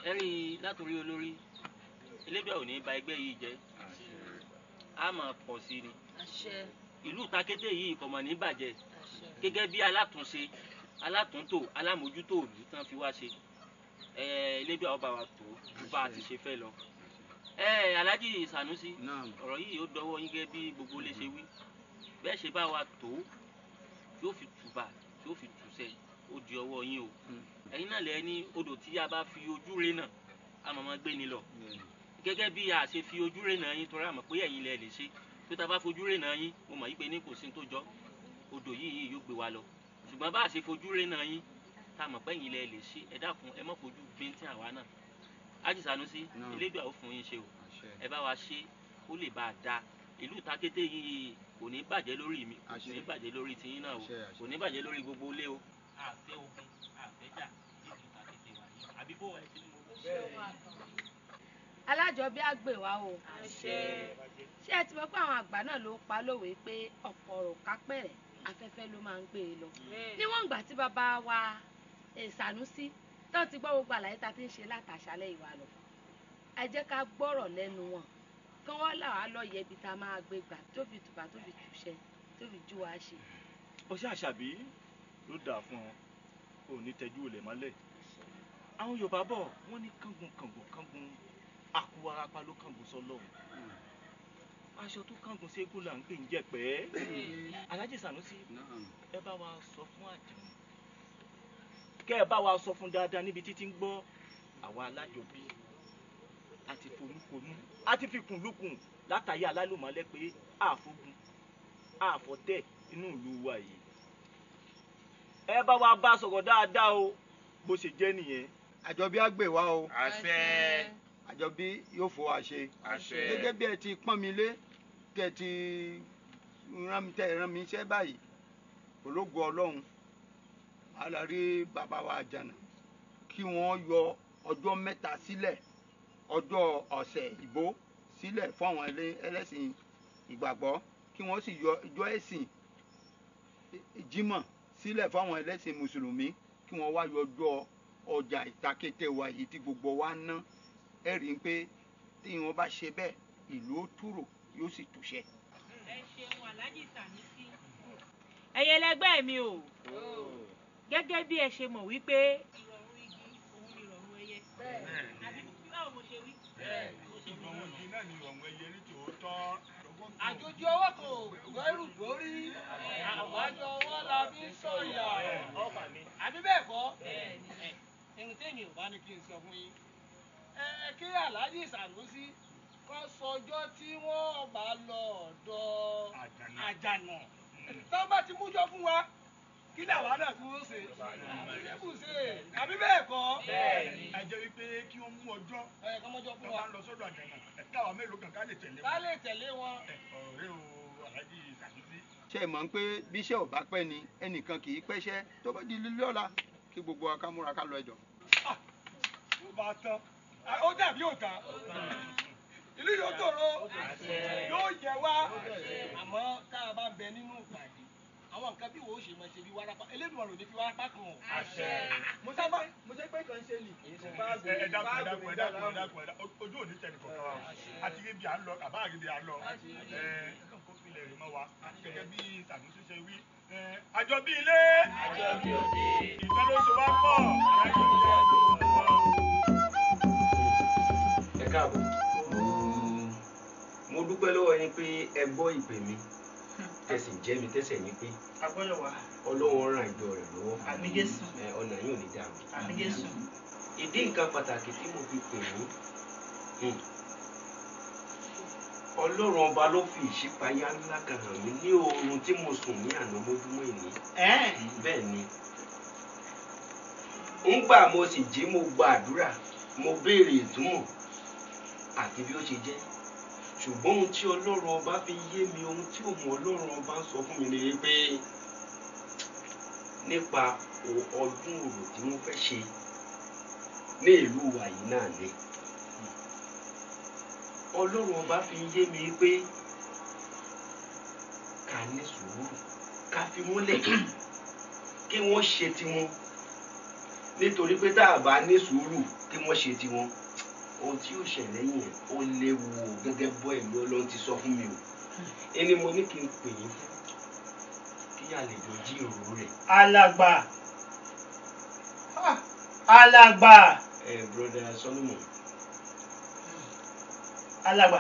Ẹ rí i látòrí olórí, Elédùà ò ní ba ẹgbẹ́ yìí jẹ́, á máa pọ̀ sí ni. Ìlú Takété yìí kò mọ̀ ní bàjẹ́ gẹ́gẹ́ bí alátúnṣe, alátúntò, alámòjútó ìlú tán fi wá ṣe. Elédùà ọba wa tó ju bá a ti ṣe fẹ́ lọ. Alhaji Sanusi, ọ̀rọ̀ yìí ó dọwọ́ yín gẹ́gẹ́ bí gbogbo lè ṣe wí. Bẹ́ẹ̀ ṣe bá wa tó tí ó fi tùbà tí ó fi tùṣẹ, ó di ọwọ́ yín o. Ẹ̀yin náà lẹ ní odò tí a bá fi ojú rẹ̀ náà a máa máa gbé ni lọ. Gẹ́gẹ́ bí a ṣe fi ojú rẹ̀ náà yín, torí a mọ̀ pé ẹ̀yin lẹ lè ṣe. Tó ta bá fojú rẹ̀ náà yín, mo mọ̀ yí pé ní kò sí tó jọ, odò yìí yóò gbé wa lọ. Ṣùgbọ́n bá a ṣe fojú rẹ̀ náà yín, tá a mọ̀ pé ẹ̀yin lẹ lè ṣe, ẹ dákun ẹ má fojú bíntín àwa náà. Alhaji Sanusi, Elédùà ó fún yín ṣe o. Ẹ bá wa ṣe kó lè bá a da. Ìlú Takété yìí kò ní bàjẹ́ lórí mi, kò ní bàjẹ́ lórí tiyín náà o, kò ní bàjẹ́ lórí gbogbo ilé o. Àfẹ́ ogun, àfẹ́ jà nílùú Takété wa yìí, àbí bó ẹ ti ní mo. Alájọbí á gbè wá o. Ṣé ẹ ti mọ̀ pé àwọn àgbà náà ló pa lówe pé ọ̀pọ̀ ọ̀rọ̀ kápẹ̀rẹ̀ afẹ́fẹ́ ló máa ń gbé e lọ. Níwọ̀n ìgbà tí bàbá wa Sanusi tó ti gbọ́ gbogbo àlàyé ta ti ń ṣe látàṣálẹ̀ ìwà lọ, ẹ jẹ́ ká gbọ́rọ̀ lẹ́nu wọn kí wọ́n là wá lọ́yẹ̀ ibi tá a máa gbé gbà tó fi tùbà tó fi túṣẹ tó fi jú wa ṣe. Ó ṣe Àṣàbí ló dà fún ọ, ò ní tẹjú olè mọ́lẹ̀. Àwọn Yorùbá bọ̀ wọ́n ní kángun kángun kángun, àkúwarapá ló kángun sọ́lọ́run. Aṣọ tó kángun ségun là ń pè ń jẹ̀pẹ́. Alhaji Sanusi, ẹ bá wa sọ fún Àjànà, kẹ́ ẹ bá wa sọ fún dáadáa níbi títí ń gbọ́. Àwa alájọbí àti fonúkonú àti fikùnlukùn látàyè alálùmọ́lẹ́ pé àfogun àfọ̀tẹ̀ inú ìlú wa yìí. Ẹ bá wa bá sọ̀rọ̀ dáadáa o, bó ṣe jẹ́ nìyẹn. Àjọbí á gbè wá o. Àṣẹ. Àjọbí yóò fò wá ṣe. Àṣẹ. Gẹ́gẹ́ bí ẹ ti pọ́n mi lé, tẹ́ ti rán mi iṣẹ́ báyìí, ológo Ọlọ́run, a lọ rí bàbá wa Àjànà kí wọ́n yọ ọjọ́ 3 sílẹ̀, ọjọ́ ọ̀sẹ̀ ìbò sílẹ̀ fún àwọn ẹlẹ́sìn ìgbàgbọ́, kí wọ́n sì yọ ọjọ́ ẹ̀sìn Jímọ̀ sílẹ̀ fún àwọn ẹlẹ́sìn mùsùlùmí, kí wọ́n wá yọ ọjọ́ ọjà ìtakété wa yìí tí gbogbo wa ná. Ẹ rí i pé tí wọ́n bá ṣe bẹ́ẹ̀, ìlú ó túrò yóò sì túṣẹ. Ẹ ṣeun Alhaji Sanusi. Ẹ̀yin ẹlẹgbẹ́ mi o, gẹ́gẹ́ bí ẹ ṣe mọ̀ wípé ìrọ̀rùn igi òun ni ìrọ̀rùn ẹyẹ. Àbí báwo mo ṣe wí? Ìrọ̀rùn igi náà ni ìrọ̀rùn ẹyẹ ní tòótọ́. Àjòjì ọwọ́ kan ò gbẹ́rù dórí, àwájọ ọwọ́ la fi ń sọ̀yà. Àbí bẹ́ẹ̀ kọ́? Ẹni tẹ́mi ò bá ní kí n sọ fún yín. Ẹ kí Alhaji Sanusi kọ́ sọjọ́ tí wọ́n bá lọ ọ̀dọ̀ Àjànà. Tó bá ti mújọ fún wa, kí làwa náà tún ó ṣe? Ṣé àbí bẹ́ẹ̀ kọ́? Ẹ jẹ́ wípé kí wọ́n mú ọjọ́ fún tó wa. bá ń lọ sọ́dọ̀ Àjànà, káwa mélòó kan ká lè tẹ̀lé wọn. Ká lè tẹ̀lé wọn. Ọ̀rọ̀ rẹ o, Alhaji Sanusi. Ṣé ẹ mọ̀ pé bí iṣẹ́ ò bá pẹ́ ni ẹnìkan kì í pẹ́ṣẹ́, tó bá di lọ́la kí gbogbo wa ká múra ká lọ ẹjọ́. Ó bá tán, ó dàbí òtá, ìlú yóò tòrò, yóò yẹ wá. Àmọ́ tá a bá ń bẹ nínú ìpàdé, àwọn nǹkan bí wo ṣe máa ṣe bí wárápá, Elédùmarè ò ní fi wárápá kan o. Mo ṣe pé kàn ṣe nì. Ẹ dákun, ẹ dákun, ẹ dákun, ẹ dákun, ẹ dákun, ojú ò ní tẹnì kọ̀ọ̀kan wa o. Àti rí bí à ń lọ, àbá àrí bí à ń lọ. Ẹ kó filẹ̀ rè mọ́ wa gẹ́gẹ́ bí Sanusi ṣe wí. Àjọ bí ilé, àjọ bí òde, ìfẹ́ ló so wá pọ̀, àjọ bí ilé ló so wá pọ̀. Ẹ káàbọ̀. Mo dúpẹ́ lọ́wọ́ yín pé ẹ gbọ́ ìpè mi, tẹ̀sí jẹ́ mi tẹ́sẹ̀ yín pé A gbọ́dọ̀ wá. Ọlọ́run ràn ìjọ rẹ̀ lọ́wọ́. Àmín Jésù. Ọ̀nà yóò ní dàrú. Àmín Jésù. Ìdí nǹkan pàtàkì tí mo fi pè yín, Ọlọ́run ọba ló fi ìṣípayá ńlá kan hàn mí ní oorun tí mo sùn ní àná mọ́júmọ́ ìní. Bẹ́ẹ̀ ni, ńgbà mo sì jí mo gba àdúrà, mo béèrè ìtumọ̀ àti bí ó ṣe jẹ́. Ṣùgbọ́n ohun tí Ọlọ́run ọba fi yé mi, ohun tí òun Ọlọ́run ọba ń sọ fún mi ni pé nípa ọdún orò tí wọ́n fẹ́ ṣe ní ìlú wa yìí náà ni. Ọlọ́run ọba fi yé mi pé ká ní sùúrù, ká fi wọ́n lẹ̀ kí wọ́n ṣe tiwọn, nítorí pé tá a bá ní sùúrù kí wọ́n ṣe tiwọn, ohun tí yóò ṣẹlẹ̀ lẹ́yìn ẹ̀ ó léwu o, gẹ́gẹ́ bọ́ ìlú Ọlọ́run ti sọ fún mi o. Ẹni mo ní kí n pè yín fún kí a lè jọ jíròrò rẹ̀. Alàgbà, alàgbà. Ẹ broda Solomon. Alàgbà.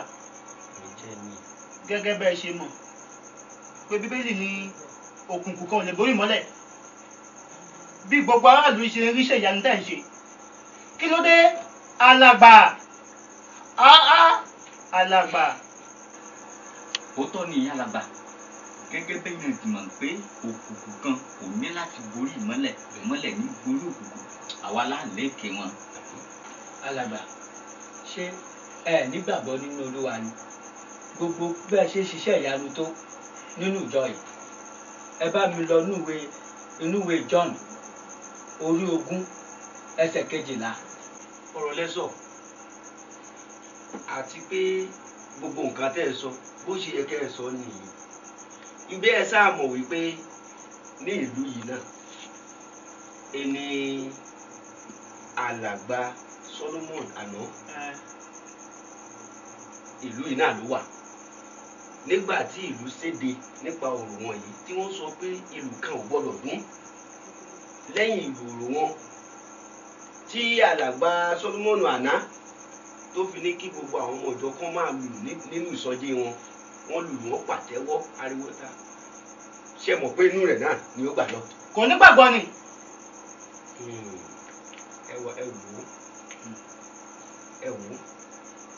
Ẹ jẹ́ mi. Gẹ́gẹ́ bẹ́ẹ̀ ṣe mọ̀ pé Bíbélì ní òkùnkùn kan ò lè borí ìmọ́lẹ̀. Bí gbogbo aráàlú ṣe ń ríṣẹ́ ìyanu tẹ̀ ń ṣe, kí ló dé? Alàgbà, alàgbà. Òótọ́ ni ìyá alàgbà, gẹ́gẹ́ bẹ́ẹ̀ ni ti mọ̀ pé òkùnkùn kan kò ní láti borí ìmọ́lẹ̀, ìmọ́lẹ̀ ní borí òkùnkùn, àwa láǹlẹ́kẹ̀ wọn. Alàgbà, ṣé ẹ nígbàgbọ́ nínú Olúwa ni? Gbogbo bẹ́ẹ̀ ṣe ṣiṣẹ́ ìyanu tó nínú ìjọ yìí, ẹ bá mi lọ inú ìwé John orí 20 ẹsẹ̀ 12. Ọ̀rọ̀ lẹ́sọ̀ àti pé gbogbo nǹkan tẹ́ ẹ sọ bó ṣe yẹ kẹ́ ẹ sọ nìyí. Ǹbẹ́ ẹ sáà mọ̀ wípé ní ìlú yìí náà ẹni alàgbà Solomon àná ìlú yìí náà ló wà nígbà tí ìlú séde nípa ọ̀rọ̀ wọn yìí, tí wọ́n sọ pé ìlú kan ò gbọ́dọ̀ dún lẹ́yìn ìlú ọ̀rọ̀ wọn, tí alàgbà Solomon àná tó fi ní kí gbogbo àwọn ọmọ ìjọ kan máa lù nínú ìsọjí wọn, wọ́n lù wọ́n pàtẹ́wọ́ ariwo ta. Ṣé mọ̀ pé inú rẹ̀ náà ni ó gbà lọ. Kò ní gbàgbọ́ ni. Ẹ wò ó, ẹ wò ó,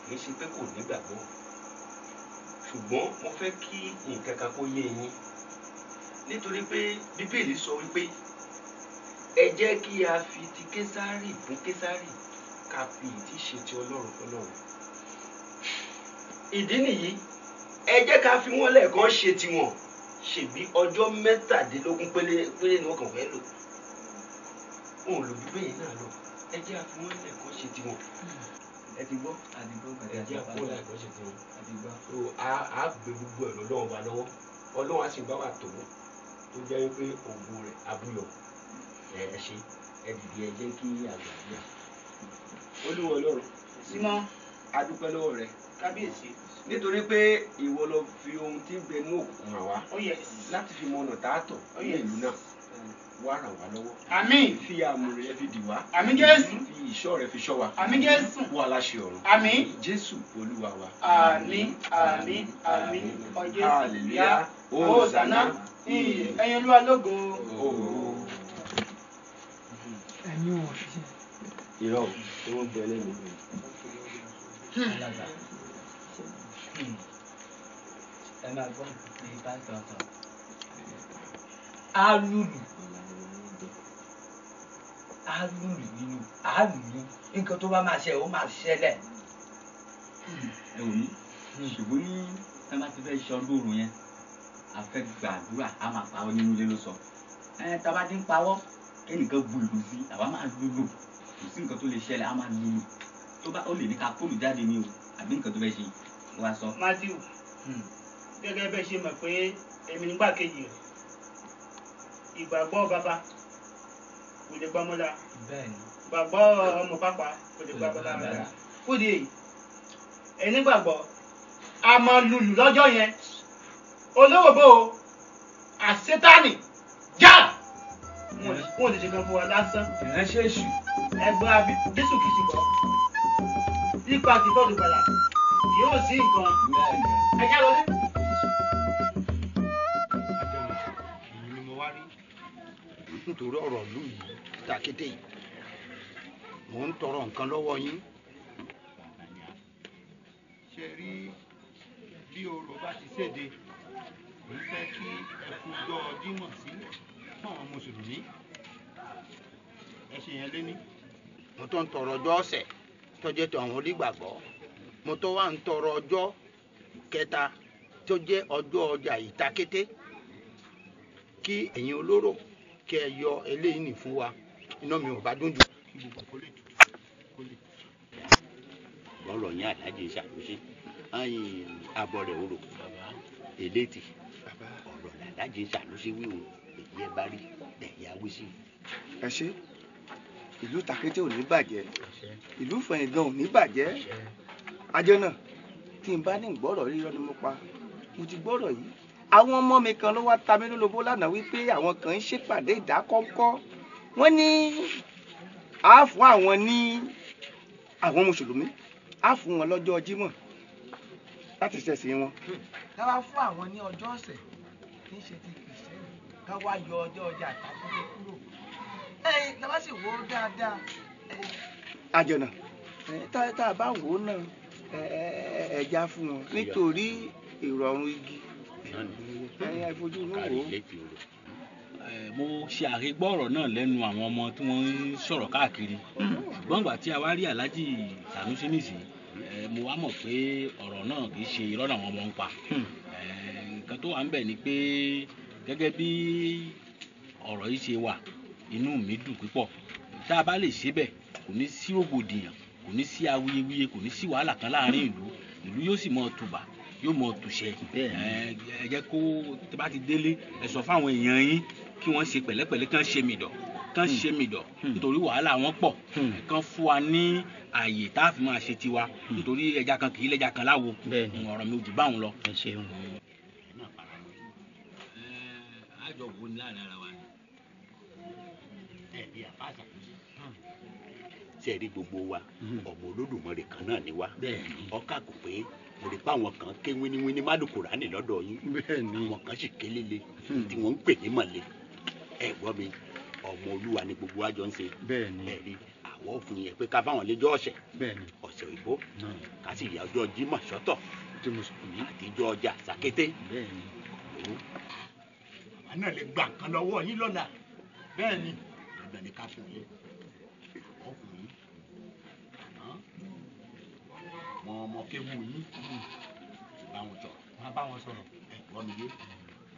kì í ṣe pé kò ní gbàgbọ́, ṣùgbọ́n mo fẹ́ kí nǹkan kan kó yé yín, nítorí pé Bíbélì sọ wípé ẹ jẹ́ kí a fi ti Késárì fún Késárì, ká fi ìtí ṣe ti Ọlọ́run fọlọ́run. Ìdí nìyí, ẹ jẹ́ ká fi wọ́n lẹ́ẹ̀kan ṣe tiwọn, ṣèbí ọjọ́ 17 péré péré ni wọ́n kàn fẹ́ lò. Wọn ò lò ju bẹ́ẹ̀ náà lọ. Ẹ jẹ́ àfihàn lẹ̀ kó ṣe tiwọn. Ẹ ti gbọ́, ẹ jẹ́ àfihàn lẹ̀ kó ṣe tiwọn. So a gbé gbogbo ẹ̀ lọ́wọ́ wa lọ́wọ́, Ọlọ́run á sì bá wa tó tó jẹ́ wípé ògo rẹ̀ abúyọ̀. Ẹ ṣe, ẹ dìde, ẹ jẹ́ kí àgbàdua. Olúwa Ọlọ́run, Símọ́. A dúpẹ́ lọ́wọ́ rẹ. Kábíyèsí. Nítorí pé ìwọ ló fi ohun tí ń bẹ ní òkùnkùn hàn wá. Oh yes. Láti fi mọ ọ̀nà tá a tọ̀ ní ìlú náà. Wá ràn wá lọ́wọ́. Àmín. Fi àmì rẹ fi dì wá. Àmín Jésù. Fi ìṣọ́ rẹ fi ṣọ́ wa. Àmín Jésù. Wá aláṣẹ ọ̀run. Àmín. Jésù Olúwa wa. Àmín, àmín, àmín. Ọjọ́ Hallelujah. Hosanna. Ìyè ẹ̀yin Olúwa lógo. Ẹ̀mí wọn ṣiṣẹ́. Irọ́ o, tí wọ́n gbẹ lẹ́nu. Alàgbà, ẹ máa gbọ́ nǹkan tí pásítọ̀ sọ. Á lùlù, á lùlù nínú, á lùlù, nǹkan tó bá máa ṣe ó máa ṣẹlẹ̀. Ẹ wò mí, ṣùgbọ́n ní tá a bá ti fẹ́ ṣe ọdún òru yẹn, a fẹ́ gbàdúrà, a máa pawọ́ nínú ilé ló sọ. Ẹ tá a bá ti ń pawọ́, kẹ́nìkan bu ìlú sí, àwa máa lùlù, kò sí nǹkan tó lè ṣẹlẹ̀, a máa lùlù. Tó bá ó lè ní ká kóòlù jáde ní o, àbí nǹkan tó fẹ́ ṣe wá sọ. Matthew, gẹ́gẹ́ bẹ́ẹ̀ ṣe mọ̀ pé èmi nígbà kejì rẹ̀, ìgbàgbọ́ bàbá kò lè gbọ́mọ́lá, ìgbàgbọ́ ọmọ pápá kò lè gbà bàbá rẹ̀. Fúdi èyí, ẹni gbàgbọ́ a máa lùlù lọ́jọ́ yẹn, olówó bò ó, àṣetánì já wọn ò lè ṣe kan fún wa lásán. Ìránṣẹ́ èṣù. Ẹgbẹ́ àbí Jésù kìí ṣe gbọ́ nípa tìtọ́ olùgbàlà yóò sí nǹkan ẹ̀jẹ̀ lọlé. Èyí ni mo wá rí nítorí ọ̀rọ̀ ìlú yìí tàkété yìí, mò ń tọrọ nǹkan lọ́wọ́ yín. Ṣe rí bí orò bá ti séde, mo fẹ́ kí ẹ fúnjọ́ Jímọ̀ sílẹ̀ fún àwọn mùsùlùmí, ẹ ṣe yẹn léní. Mo tó ń tọrọ ọjọ́ ọ̀sẹ̀ tó jẹ́ tó àwọn onígbàgbọ́, mo tó wá ń tọrọ ọjọ́ kẹta tó jẹ́ ọjọ́ ọjà ìtakété, kí ẹ̀yin olóró kí ẹ yọ eléyìí nì fún wa, iná mi ò bá dùn jù. Kí gbogbo kó lè tutù kó lè tutù. Bọ́ọ̀rọ̀ yẹn aláàjì ṣàtúnṣe ayin abọ́ rẹ̀ orò eléti ọ̀rọ̀ làlájì ṣàtúnṣe wíwò èyí ẹ bá rí ẹ̀yà wí sí. Ẹ ṣe, ìlú Tàkété ò ní bàjẹ́, ìlú Ìfẹ̀yìn gan ò ní bàjẹ́. Àjọ náà tí n bá ní gbọ́rọ̀ rírọ́ ni mo pa, mo ti gbọ́rọ̀ yìí. Àwọn ọmọ mi kan ló wá ta mí lólobó lánàá wípé àwọn kan ń ṣèpàdé ìdákọ́ńkọ́, wọ́n ní á fún àwọn ní àwọn mùsùlùmí á fún wọn lọ́jọ́ Jímọ̀ láti ṣẹ̀sìn wọn. Ká wá fún àwọn ní ọjọ́ ọ̀sẹ̀ tí ń ṣe ti kìrìsìtẹ́nì, ká wá yọ ọjọ́ ọjà àtàkùn kúrò, ẹ̀yin tá a bá sì wò ó dáadáa. Àjọ̀nà, tá a bá wò ó náà, ẹja fún wọn nítorí ìrọ̀rùn igi ẹ̀yin àìfojú inú wò ó. Mo ṣe àrígbọ́ ọ̀rọ̀ náà lẹ́nu àwọn ọmọ tí wọ́n ń sọ̀rọ̀ káàkiri, ṣùgbọ́n ìgbà tí a wá rí Alhaji Sanusi nísìnyí, mo wá mọ̀ pé ọ̀rọ̀ náà kì í ṣe irọ́ làwọn ọmọ ń pa. Nǹkan tó wà ń bẹ̀ ni pé gẹ́gẹ́ bí ọ̀rọ̀ yìí ṣe wà, inú mi dùn púpọ̀. Tá a bá lè ṣe bẹ́ẹ̀, kò ní sí rògbòdìyàn, kò ní sí awuyewuye, kò ní sí wàhálà kan láàrin ìlú, ìlú yóò sì mọ tùbà, yóò mọ tùṣẹ. Ẹ jẹ́ kó tó bá ti délé, ẹ sọ fáwọn èèyàn yín kí wọ́n ṣe pẹ̀lẹ́pẹ̀lẹ́, kán ṣe mìdọ̀, kán ṣe mìdọ̀, nítorí wàhálà wọn pọ̀. Kán fún wa ní ààyè tá a fi máa ṣe tiwa, nítorí ẹja kan kì í lẹ́ja kan láwo. Ọ̀rọ̀ mi ò jù báwọn lọ. Ẹ ṣeun. Àjọ wo ni láàrin ara wa ni. Ẹ bí àfáàsà ṣe rí gbogbo wa, ọmọ Olódùmarè kan náà ni wa. Ọkà kò pé mo rí pé àwọn kan ké wíníwíní mádùkúránì lọ́dọ̀ yín, àwọn kan sì ké líle tí wọ́n ń pè ní mọ̀lẹ́. Ẹ gbọ́ mi, ọmọ Olúwa ni gbogbo wa jọ ń ṣe. Ẹ rí àwọ̀ òfin yẹn pé ká fáwọn lẹ́jọ́ ọ̀sẹ̀ ọ̀sẹ̀ òyìnbó, ká sì yà ọjọ́ Jímọ̀ sọ́tọ̀ àtijọ́ ọjà sàkété. Àwa náà lè gba nǹkan lọ́wọ́ yín lọ́la. Bẹ́ẹ̀ ni, dandan ni ká fún yín ọkùnrin àná wọn ọmọ kéwu yín bá wọn sọ̀rọ̀. Wọn bá wọn sọ̀rọ̀. Ẹ gbọ́ mi yé,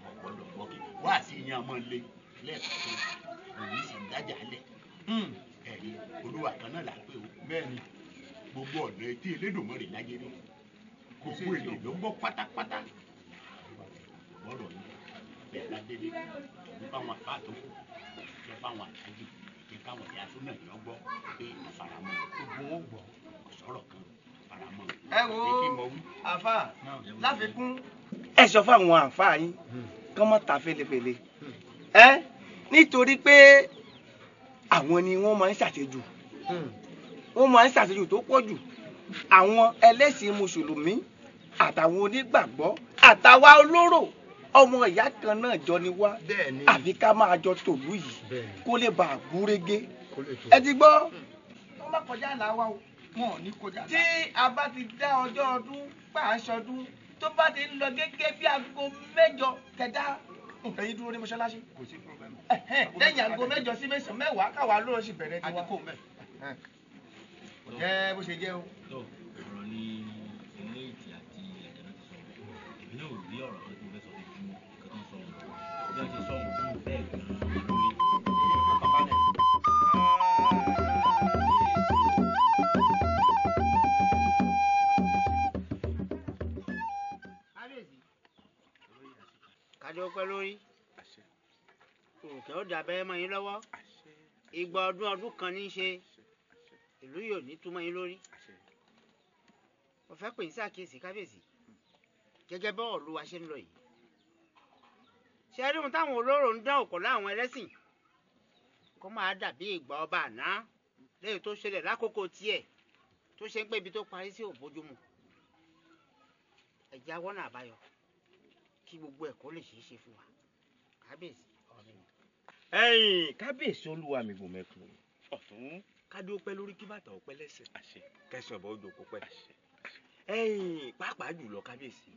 wọn gbọ́dọ̀ gbọ́ kí wá sí yín ọmọ lé lẹ́ẹ̀kan, òun sì ń dájà lẹ̀. Ẹ láyé olúwa kan náà là ń pè ó. Bẹ́ẹ̀ni gbogbo ọ̀nà etí Elédùmarè láyé rí gbogbo èdè ló gbọ́ pátápátá. Bọ́rọ̀ yìí bẹ́ẹ̀ bá délé ní báwọn àbá tó kù jẹ́ báwọn àtàjù jẹ́ káwọn ìyá súnà yọ gbọ́ pé àfaramọ́ gbogbo wọn gbọ́ ọ̀sọ́rọ̀ kan àfaramọ́. Ẹ wo àfà láfikún ẹ sọ fáwọn àǹfààní yín kán mọ́ ta fèlèfèlè ẹ nítorí pé àwọn ni wọ́n máa ń ṣàṣejù, wọ́n máa ń ṣàṣejù tó pọ̀ jù. Àwọn ẹlẹ́sìn mùsùlùmí àtàwọn onígbàgbọ́ àtàwa olóró ọmọ ìyá kan náà jọ ni wá, àfi ká máa jọ tòlú yìí kó lè bàa gúrégé. Ẹ ti gbọ́. Wọ́n má kọjá àlá wa o, wọn ò ní kọjá àlá. Tí a bá ti dá ọjọ́ ọdún pa aṣọdún tó bá ti ń lọ gẹ́gẹ́ bí aago 8 kẹdá nǹkan yìí dúró ní mọ́ṣáláṣí. Lẹ́yìn aago 8 sí 9 mẹ́wàá káwa ló sì bẹ̀rẹ̀ tiwa. Kò jẹ́ bó ṣe jẹ́ o. Ọ̀rọ̀ ni ilé ìtì àti àjànà ti sọ, èmi náà ò rí ọ̀rọ̀ kan tí mo fẹ́ sọ ju nǹkan tó ń sọ wọn bí wọ́n ṣe sọ wọn fún bẹ́ẹ̀ gan-an lórí. Kájọ pẹ́ lórí òkè ó dàbẹ́ mọ́ yín lọ́wọ́. Igba ọdún ọdún kan ní í ṣe ìlú yóò ní túmọ̀ yín lórí. Mo fẹ́ pè yín sí àkíyèsí kábíyèsí gẹ́gẹ́ bọ́ọ̀ ló wa ṣe ń lọ yìí. Ṣé rí ohun táwọn olóró ń dán òkò láwọn ẹlẹ́sìn kó máa dàbí ìgbà ọba àná lẹ́yìn tó ṣẹlẹ̀ lákòókò tiẹ̀ tó ṣe ń pé ibi tó parí sí òbójúmu. Ẹ̀jẹ̀ awọ́nà àbáyọ kí gbogbo ẹ̀ kó lè ṣeé ṣe fún wa kábíyèsí. Ẹ̀yin kábíyèsí olúwa mi bò mẹ́kun ọ̀tún kádó pẹ́ lórí kí bàtà ọpẹ́ lẹ́sẹ̀ kẹsàn-án bọ́ ojú kó pẹ́. Ẹ̀yin pàápàá jùlọ kábíyèsí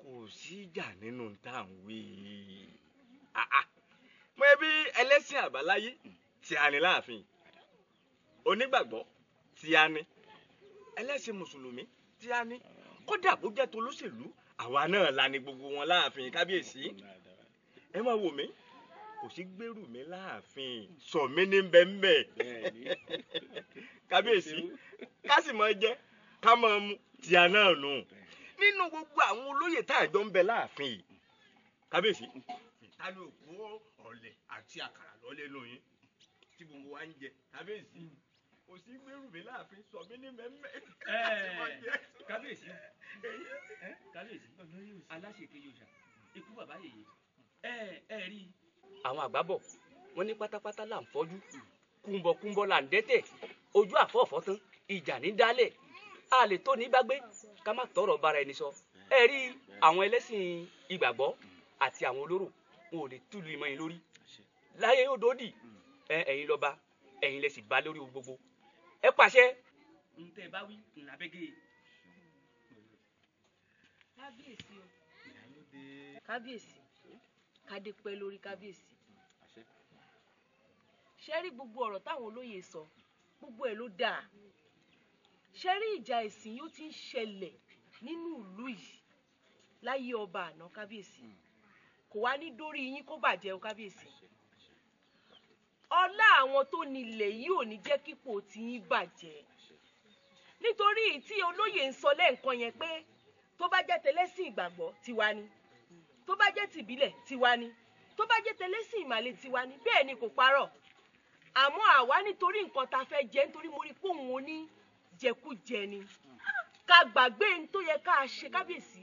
kò sí ìjà nínú tá à ń wí. Mo yẹ bí ẹlẹ́sìn àbáláyé tí a ní láàfin, onígbàgbọ́ tí a ní, ẹlẹ́sìn mùsùlùmí tí a ní, kódà bó jẹ́ tolóṣèlú àwa náà la ní gbogbo wọn láàfin kábíyèsí. Ẹ máa wò mí, kò sí gbèrú mi láàfin, sọ mí ní bẹ́ńbẹ́ kábíyèsí, ká sì máa jẹ ká máa mu tí a náà nù nínú gbogbo àwọn olóyè tá àjọ ń bẹ láàfin yìí kábíyèsí. Ta ni òkú ọ̀lẹ̀ àti àkàrà lọ́lé nù yín tí gbogbo wa ń jẹ kábíyèsí? Kò sí gbèrú mi láàfin, sọ mí ní bẹ́ńbẹ́. Kábíyèsí, kábíyèsí, aláṣekejì òòṣà ikú bàbá yèyé ẹ ẹ rí i. Àwọn àgbà bọ̀ wọ́n ní pátápátá là ń fọ́jú, kúńbọ̀kúńbọ̀ là ń dẹ́tẹ̀, ojú àfọ̀fọ́ tán ìjà ní dálẹ̀, a lè tó ní gbàgbé ká má tọrọ bára ẹni sọ. Ẹ rí àwọn ẹlẹ́sìn ìgbàgbọ́ àti àwọn olóró wọn ò lè túlù ìmọ̀ yín lórí láyé yóò dòdì. Ẹ̀yin lọ́ba, ẹ̀yin lẹ sì bá lórí ohun gbogbo, ẹ pàṣẹ. Ń tẹ́ ẹ bá wí ńlá bẹ́gẹ́. Kábíyèsí o, kábíyèsí, kádé pẹ́ lórí kábíyèsí. Ṣé rí gbogbo ọ̀rọ̀ táwọn olóyè sọ, gbogbo ẹ̀ ló dáa. Ṣé rí ìjà ẹ̀sìn yóò ti ń ṣẹlẹ̀ nínú ìlú yìí láyé ọba àná kábíyèsí, kò wá ní dórí yín kó bàjẹ́ o kábíyèsí. Ọlá àwọn tó nílẹ̀ yìí ò ní jẹ́ kípò tí yín bàjẹ́, nítorí tí olóyè ń sọ lẹ́ǹkan yẹn pé tó bá jẹ́ tẹlẹ́sìn ìgbàgbọ́ tiwa ni, tó bá jẹ́ tìbílẹ̀ tiwa ni, tó bá jẹ́ tẹlẹ́sìn ìmàle tiwa ni, bẹ́ẹ̀ ni kò parọ́. Àmọ́ àwa nítorí nǹkan ta fẹ́ jẹ, nítorí mo rí pé òun oní jẹkújẹ ni, ká gbàgbé ní tó yẹ ká ṣe kábíyèsí.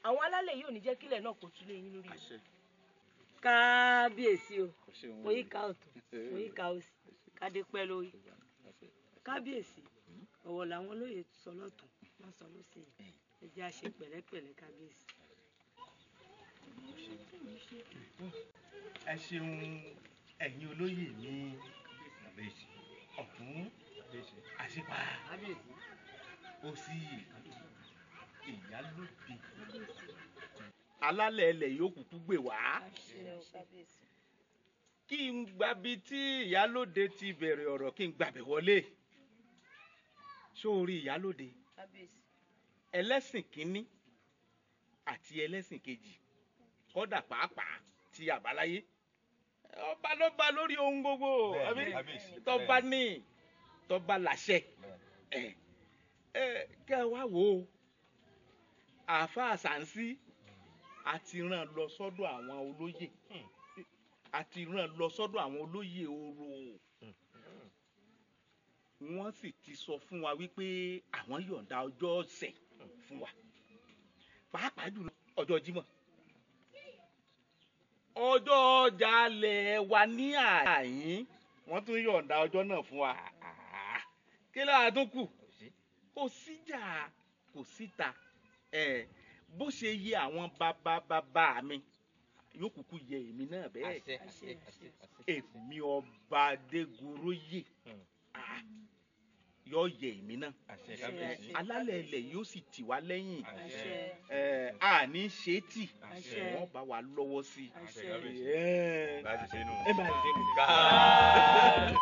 Àwọn alálẹ̀ yìí ò ní jẹ́ kílẹ̀ náà kó túlé yín lórí. Kábíyèsí o, mo yí ká ọ̀tún, mo yí ká òsì, kádé pẹ́ lórí kábíyèsí. Ọ̀wọ̀ làwọn olóyè sọ lọ́tún, wọ́n sọ lósì, ẹ jẹ́ á ṣe pẹ̀lẹ́pẹ̀lẹ́ kábíyèsí. Ẹ ṣeun ẹ̀yin olóyè mi, ọ̀tún àṣìpà òsì ìyálóde alálẹ̀ ilẹ̀ yóò kúkú gbè wá. Kí n gbabi tí ìyálóde ti bẹ̀rẹ̀ ọ̀rọ̀, kí n gbàbẹ̀ wọlé sórí ìyálóde ẹlẹ́sìn kínní àti ẹlẹ́sìn kejì, kódà pàápàá ti àbáláyé. Ọba ló ba lórí ohun gbogbo. Àbí tọba ní tọba làṣẹ. Ẹ ẹ kẹ wá wò ó, àáfàá Sàǹsí àti ràn lọ sọ́dọ̀ àwọn olóyè, àti ràn lọ sọ́dọ̀ àwọn olóyè orò. Wọ́n sì ti sọ fún wa wípé àwọn yọ̀ǹda ọjọ́ ọ̀sẹ̀ fún wa, pàápàá jùlọ ọjọ́ Jímọ̀, ọjọ́ ọjà alẹ̀ wa ní àyín. Wọ́n tún yọ̀ǹda ọjọ́ náà fún wa. Kí ló tún kù? Kò síjà, kò síta. Ẹ bó ṣe yẹ àwọn bàbá bàbá mi yóò kúkú yẹ èmi náà bẹ́ẹ̀. Èmi ọba Adégoróyè yóò yẹ èmi náà. Alálẹ̀ ilẹ̀ yóò sì tì wá lẹ́yìn, àní ṣe é tì, wọ́n bá wa lọ́wọ́ sí i. Bá a ti ṣe nù. Ẹ bá a ti ṣe nù. Káàbíyèsí.